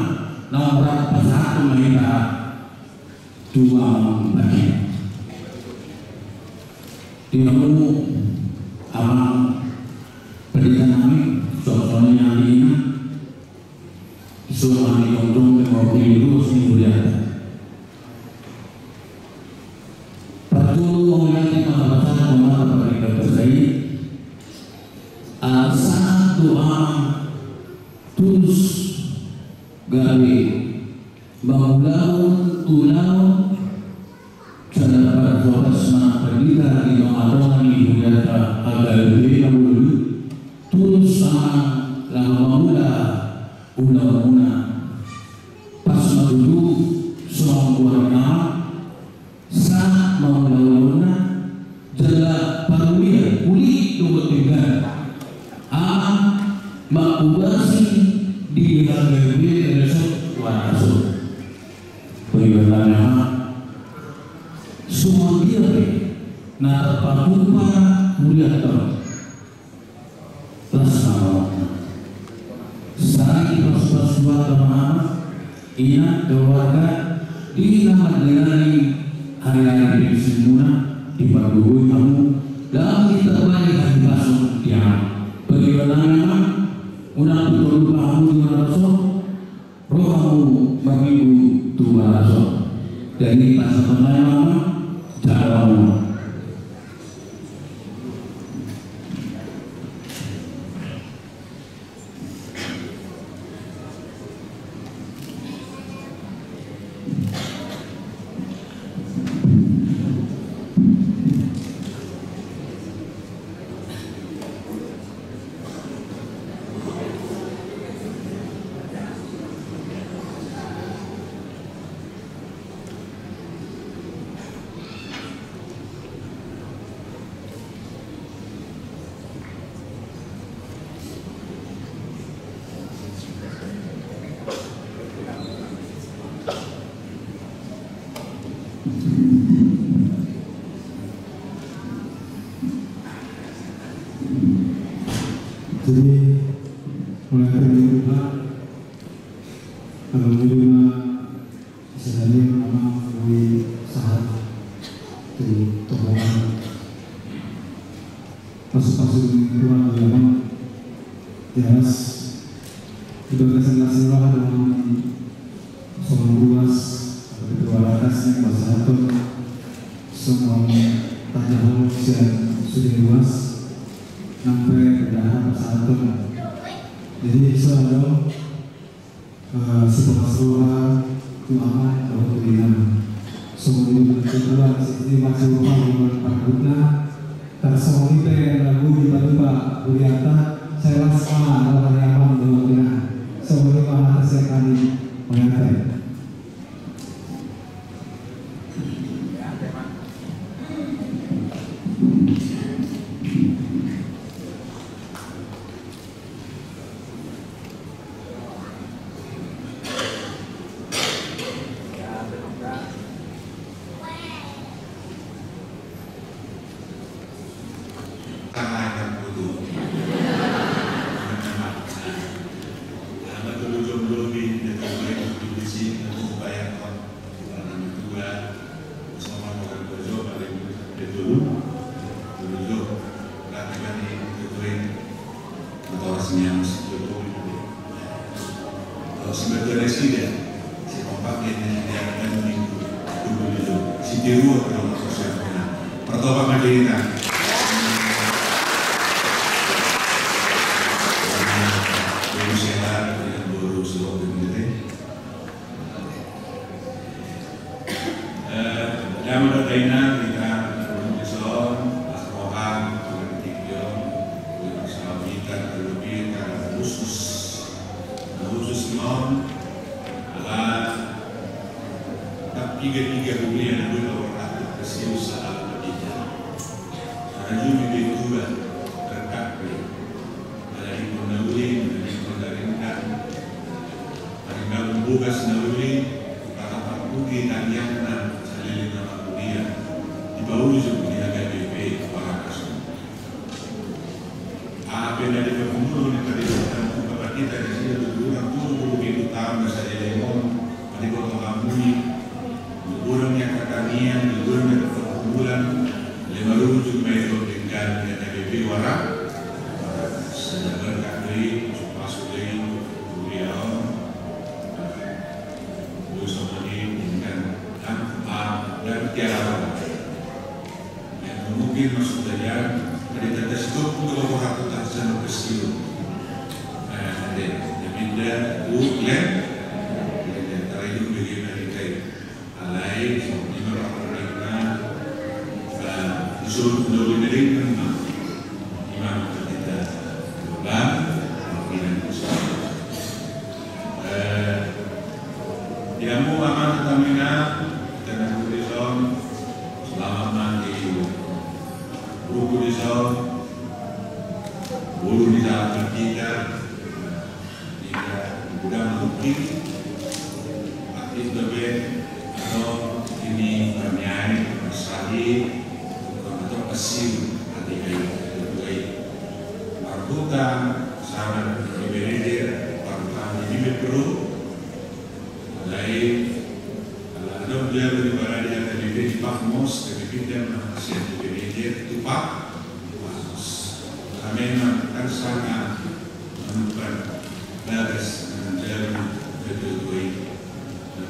naung rap pasahathon ma hita tu amang pandita. Di hamu amang pandita nami, suang songon i nang di inang, songon i jongjong mewakili ruas ni hurianta. Parjolo mauliate ma tapasahat tu amanta partingkian basa i, ala sahat do amang tulus gabe mangulahon ulaon, jala parhoras ma pandita di tongatonga ni hurianta H K B P na bolon i, tulus amang laho mangula ulaonmuna. Pas ma tutu songon goar ni amang, sahat ma ulaonmuna, jala parulian, uli dohot denggan amang mangkobasi di H K B P Resort Warakas on. Paibanan ni amang, songon dia pe na tarpatupa hurianta on, las ma rohanta. Sai pasupasu Tuhanta ma amang, inang, keluarga, di na mandalani ari-ari pensiunmuna, dipandongani hamu, dang ditambai hahipason di amang. Paibanan ni amang, unang pe tong lupa hamu di Warakas on, ro hamu marminggu tu Warakas on. Jadi pasahat ma amang, jalo hamu. Jadi, mulai dari rumah, kalau di rumah, bisa jadi memang lebih sahat tu Tuhan. Pasu-pasu ni Tuhan, ya, Bang. Jelas, di bagasan las ni roha dohot ni songon ruas, atau ketua ratas ni pasahaton songon tanda holong sian sude ruas, nang pe pendahan pasahaton. Jadi, so adong, eh, sipalas roha tu amang dohot tu inang. Songon i ma tutu, sititi ma tutu, songon parhutna. Tarsongon i pe na boi dipatupa hurianta, sai las ma roha ni amang dohot inang. Songon i ma hata sian hami, mauliate. Tangan yang butuh. Anak dulu jomblo di dekat di sini, aku bayar kok. Anak dua, sama orang tua jo, paling dulu. Dulu jo, nanti kan di itu. Atau rasanya musik Jokowi. Kalau sebagai residen, si kompak ini dia akan minggu dulu dulu. Si tiru atau persiapan. Pertama kali ini. Dulu sehat, yang baru suruh begini. Eh, damang dohot dainang, hita na di son, las roha, tu hita, tu hita, terlebih karena khusus. Nah, khusus non, ala, tak tiga-tiga dunia na dua orang, kasius salah kita. Karena juga dia dua, terkakui. Ala di pon na uli, ala di pon na ringkot. Ala di pon bogas na uli, ala pangkuti tangiangna, saleleng na mangkuliah. Dipaujung di H K B P Warakas on. Aha pe na dipargumul ni parisetan tu bapa hita di sini, tu urang tolu pulu pitu taon na saleleng on, padi potong hamuni. Di bulan ni angka tangiang, di bulan ni angka pergumulan, lima ujung ma i dohot denggan ni H K B P Wara, sada berkat do i, pasu-pasu do i, kuliah on, boi songon i, denggan, dan, ah, dan tiara on. Yang mungkin maksud saya, ada tanda stop untuk orang tu tak sama kecil. Nah, ada, tapi dah, tu, lem, ada, terakhir bagaimana kita. Alai, so, ima roha na, eh, disuruh dulu dari mana? Ima kita, bang, pimpinan pusat. Eh, di hamu amang dohot inang, hita na di son, selamat ma di ruku di son, bulu di son, kita, Ida, udah mungkin, tapi lebih atau ini pernyai, persari, atau kecil, hati kayu, hati kayu. Marhuta, sama di Benedict, parutan di Bibit Bro, lain, kalau ada udah di Baradia, dari di Patmos, dari Bibit dan Malaysia, di Benedict, tupak, Patmos. Karena memang kan sangat Manukan bagas manjalo ketutuan.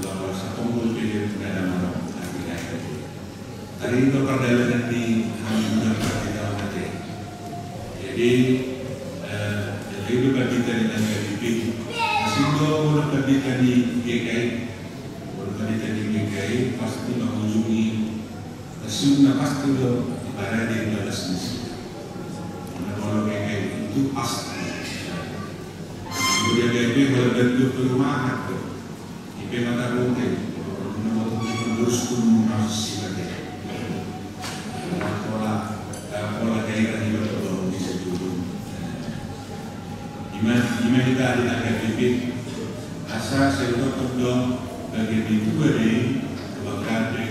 Bahwa satonggul pede pengalaman. Tadi itu pardalanan di hami bulan pardalanan. Jadi, eh, jadi itu pandita di Nangga Dipin. Asing do bulan pandita di G K I. Bulan pandita di G K I pasti mengunjungi Sesungguhnya pasti do ibadah di bagas misi. Nah, kalau kayak itu pasti. Kemudian dia itu kalau bentuk perumahan tuh, I P mata putih, kalau mau terus pun masih ada. Pola, pola daerah di bawah bisa turun. Ima, ima hita di Nangga Dipin, asa sai hudokhon do, bagian ni tua do i, tu bangkate,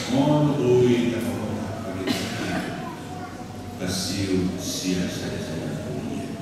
molo boi tapaboa, bagian ni tua. Pasu-pasu sian sada-sada kuliah.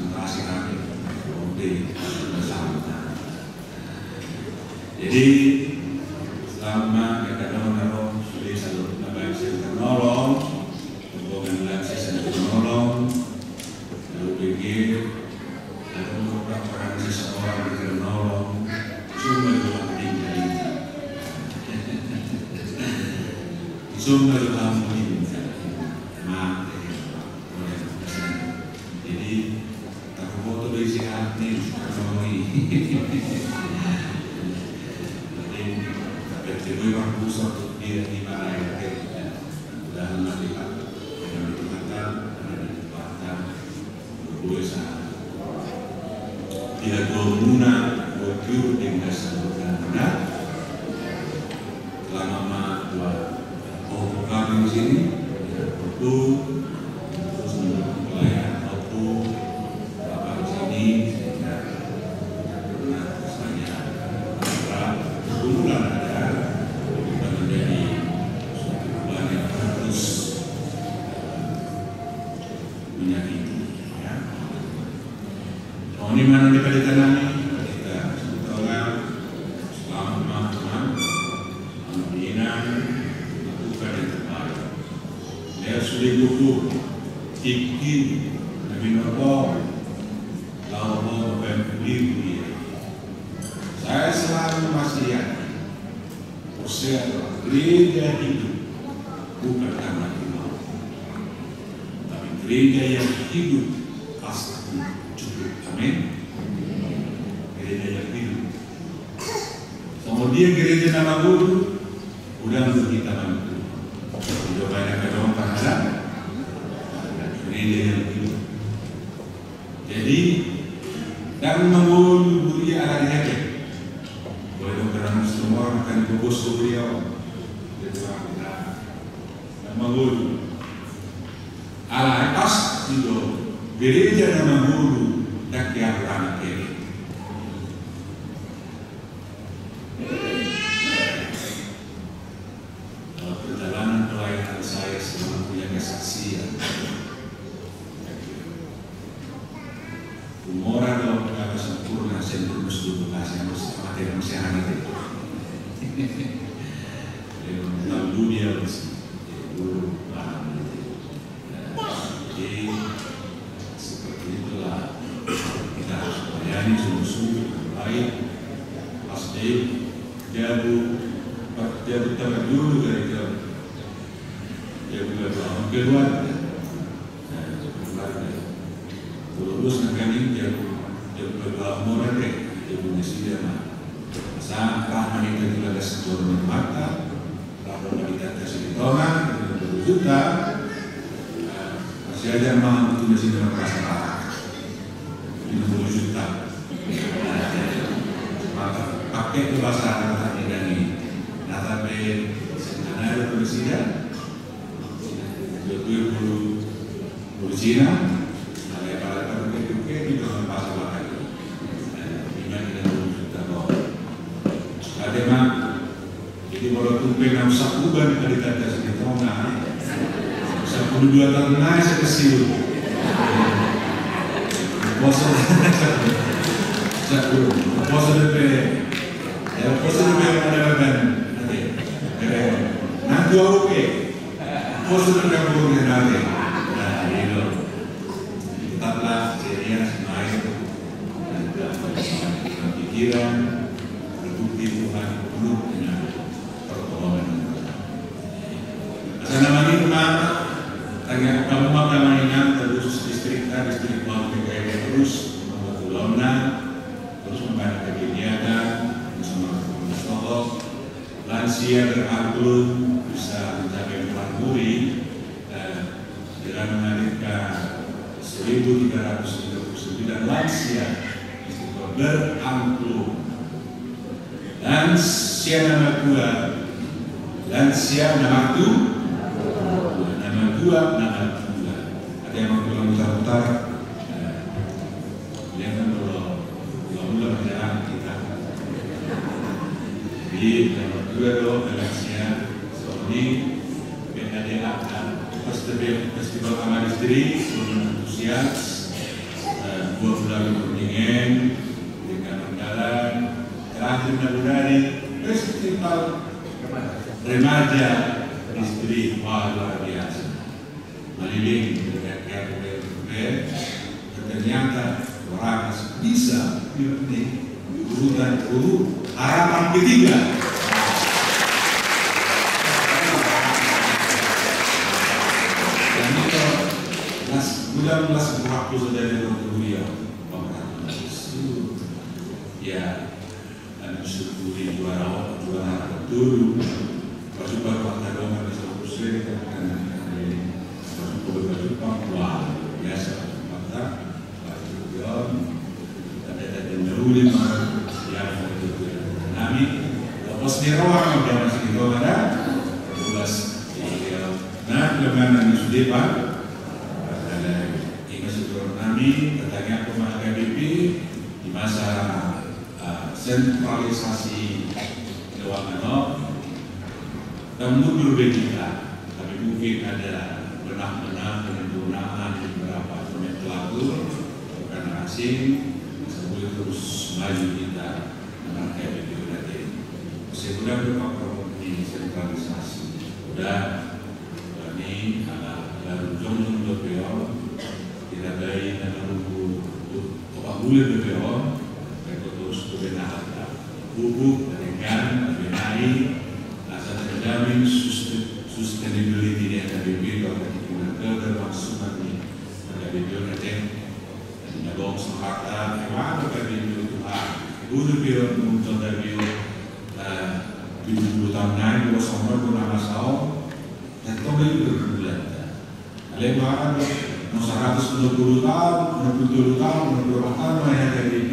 konsentrasi hami. Oke, sama-sama. Jadi, selama kita dohot na ro, sude saluhutna baen sian tarnolong, rombongan na lain sian tarnolong, lalu B G, lalu orang-orang seseorang di tarnolong, sumber doa tinggal ini. Sumber doa tinggal ini. Mate. Jadi, tarboto do isi hati, tarboto i. Jadi, tapi tiba-tiba pusat dia di mana ya, mudah-mudahan nanti, Pak, dengan Tuhan, ada di Batam, boleh sana. Tidak gua muna, gua tiur dengan sebutan, nah. Selama ma dua, oh, buka di sini, waktu, terus menurut pelayanan waktu, Bapak di sini, sehingga pernah saya, Pak, kebetulan ada, kita menjadi suatu perubahan yang harus menyakiti, ya. Songon i ma di panitia nami, panitia Sumitola, selamat ma, teman, anak inang, lakukan yang terbaik. Dia sudah gugur, tingki, na binoto, laho mambaen pudi dia. Saya selalu masih yakin, Porsea bahwa gereja hidup bukan karena imam, tapi gereja yang hidup pasti cukup. Amin. Gereja yang hidup. Songon dia gereja na mangolu, unang do hita mangido. Ido baen angka dongan parhadang, gereja yang hidup. Jadi, ndang mangolu huria ala dihape. Boleh dong karena semua akan bobos huria on. Jadi, orang kita, Mangolu. Alai pasti do gereja na mangolu, dang keaturana kere. Dalam perjalanan pelayanan saya selama punya kesaksian, umur ado kata sempurna, sempurna sudah kasih harus mati, harus sehat itu. Dalam dunia masih dulu paham gitu. Jadi, seperti itulah kita harus melayani sungguh-sungguh dengan baik. Pasti jabu, jabu terjun dari jabu, jabu keluarga. Nah, keluarga. Terus nangkaning jabu, jabu keluarga, jabu nasida ma. Masa rahmat itu juga ada sebuah mata. Lalu bagi tanda sini tongan, dengan dua puluh juta, eh, masih aja mau itu di sini merasa parah. Dengan dua puluh juta. Maka pakai itu bahasa anak-anak ini. Nah, tapi sebenarnya itu di sini, dua puluh Polisi na, alai pada pada duke duke di dalam pasal lain. Ima di dalam juta kau. Ada mak. Jadi molo tung pe na sakuban dari tanda sini tongan, sepuluh dua tahun naik saya kesiu. Poso, sepuluh poso depe. Ya poso depe ada kan. Oke. Nanti oke. Poso na gabung dengan ate. Nah, ini loh. Tetaplah ceria, smile, dan pikiran, terbukti Tuhan penuh dengan pertolongan. Sana mani rumah, tanya kamu maka mainan terus distrik A, distrik B, terus membantu lona, terus membantu kegiatan, bersama teman-teman. Lansia berangklung bisa mencapai empat puluh, eh, dengan menghadirkan seribu tiga ratus tiga puluh sembilan lansia berangklung. Lansia nama dua, lansia nama dua, nama dua, nama dua. Ada yang mau pulang mutar-mutar? Eh, Dia kan kalau dua bulan berjalan kita. Jadi, nomor dua do, lansia, Sony, P K D A, festival, festival Amal Istri, sangat antusias, eh, dua bulan berundingan, dengan jalan, terakhir Februari, festival remaja istri, wah, luar biasa. Maliling, dan ternyata Warakas bisa di urutan guru harapan ketiga. Dan itu las, bulan las waktu sudah dari kuliah. Ya, dan syukuri juara, juara tolu. Pasupasu mangkadongan di saluhut seri, karena pasupasu, pasupasu, wah, biasa, maka, pasupasu, ada, ada, ada, nami, lepas di rohang, udah masih di rohang, ada, luas, iya. Nah, dengan nami sudah, Pak, ada, ingat syukur nami, katanya aku mah H K B P, di masa eh, sentralisasi keuangan, no? Dan mundur be hita, tapi mungkin ada benah-benah penyempurnaan di beberapa nomenklatur, bukan asing, sebelum terus maju kita menanggapi kiblat ini. Saya kira berupa program ini sentralisasi. Udah, ini ala, ala jongjong do pe on, kita bayi na menunggu. Opat bulan do pe on, rekor terus tu bena harta. Pupuk, ringan, benai, asa terjamin suste-, sustainability ni H K B P, atau keberlangsungan ni H K B P on, Aceh. Dan adong sepakat, emang H K B P on Tuhan. Guru pe on, muncul dari on, eh, tujuh puluh tahun lain, dua sama, dua nama sao, dan kau beli berbulan. Alai bahkan, mau seratus dua puluh tahun, dua puluh tujuh tahun, dua puluh empat tahun, ma H K B P,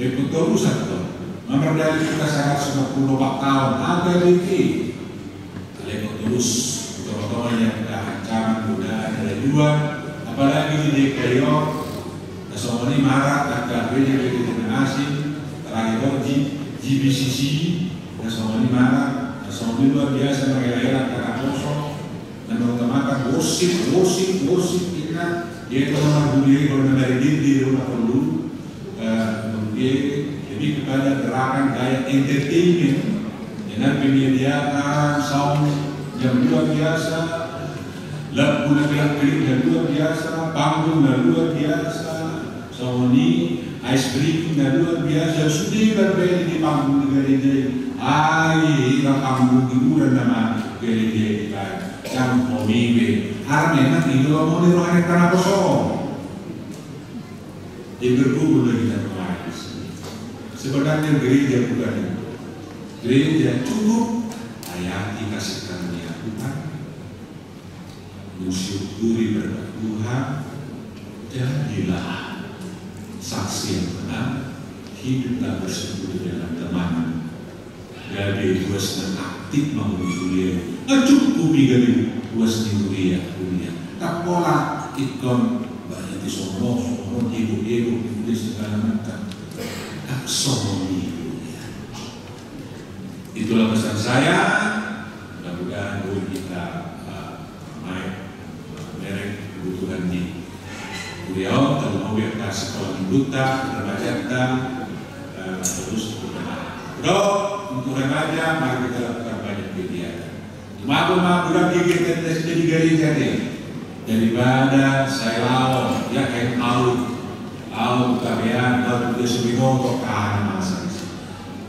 baik pun terus satu. Nomor dari kita seratus dua puluh empat tahun, H K B P. Alai kau terus, betul-betul Di Kayo, na songon i mara angka gereja-gereja na asing, terakhir on di G B C C, na songon i mara, na songon i luar biasa mangelaela angka naposo, na mengutamakan worship, worship, worship, inna, dia itu orang dunia, orang dari diri, orang perlu, eh, lebih kepada gerakan gaya entertainment dengan penyediaan sound yang luar biasa, lagu na gelak-gelik na luar biasa, panggung na luar biasa, songon i ice breaking na luar biasa, sude marbadi di panggung di gereja i. Ai, ra panggung hiburan nama gereja i, Pak. Jam komi be. Har memang itu mau di rohani karena kosong. Jadi berkumpul lagi kita kemarin di sini. Sebenarnya gereja bukan itu. Gereja cukup hayati kasih karunia Tuhan. Mensyukuri berkat Tuhan. Jadilah saksi yang benar. Hiduplah bersyukur dalam teman. Gabe ruas na aktif mangolu huria. Nggak cukup i gabe ruas ni huria, huria. Tak pola ingkon berarti sono, sono, ego, ego, ego, segala macam. Tak sono i huria. Itulah pesan saya. Mudah-mudahan dohot kita, eh, mai, eh, merek kebutuhan di Beliau terlebih kasih Tuhan buta, remajanta, eh, terus berkembang. Bro, untuk remaja, mari kita lakukan banyak kegiatan. Cuma aku mah bulan kegiatan dari, dari gereja deh. Daripada saya lawan, ya, kayak laut. Laut, kabean, laut, dia seminoto, kan, masa.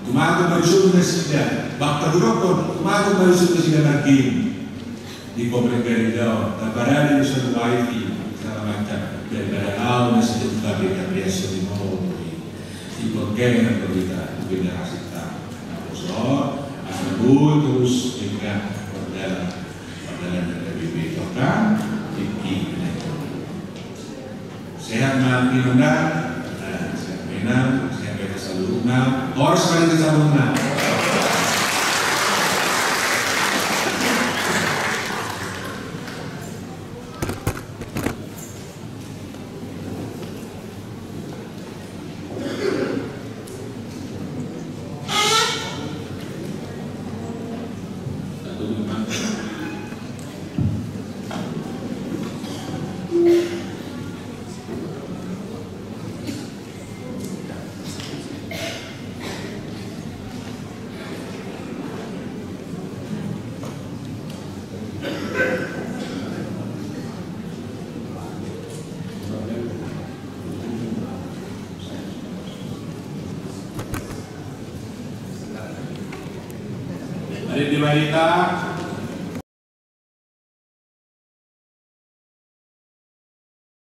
Cuma aku mari suruh nasida, bakta burokon, cuma aku mari suruh nasida margame. Di komplek gereja on, taparade do son wifi, segala macam. Daripada laho nasida tu kafe-kafe, songon i. Ingkon kehe do hita tu generasita naposo, asa boi terus mardalan, mardalan di H K B P, bahkan tingki na i. Sehat ma inang da. Nah, sehat ma inang, sehat ma hita saluhutna. Horas ma di hita saluhutna. Mari di barita.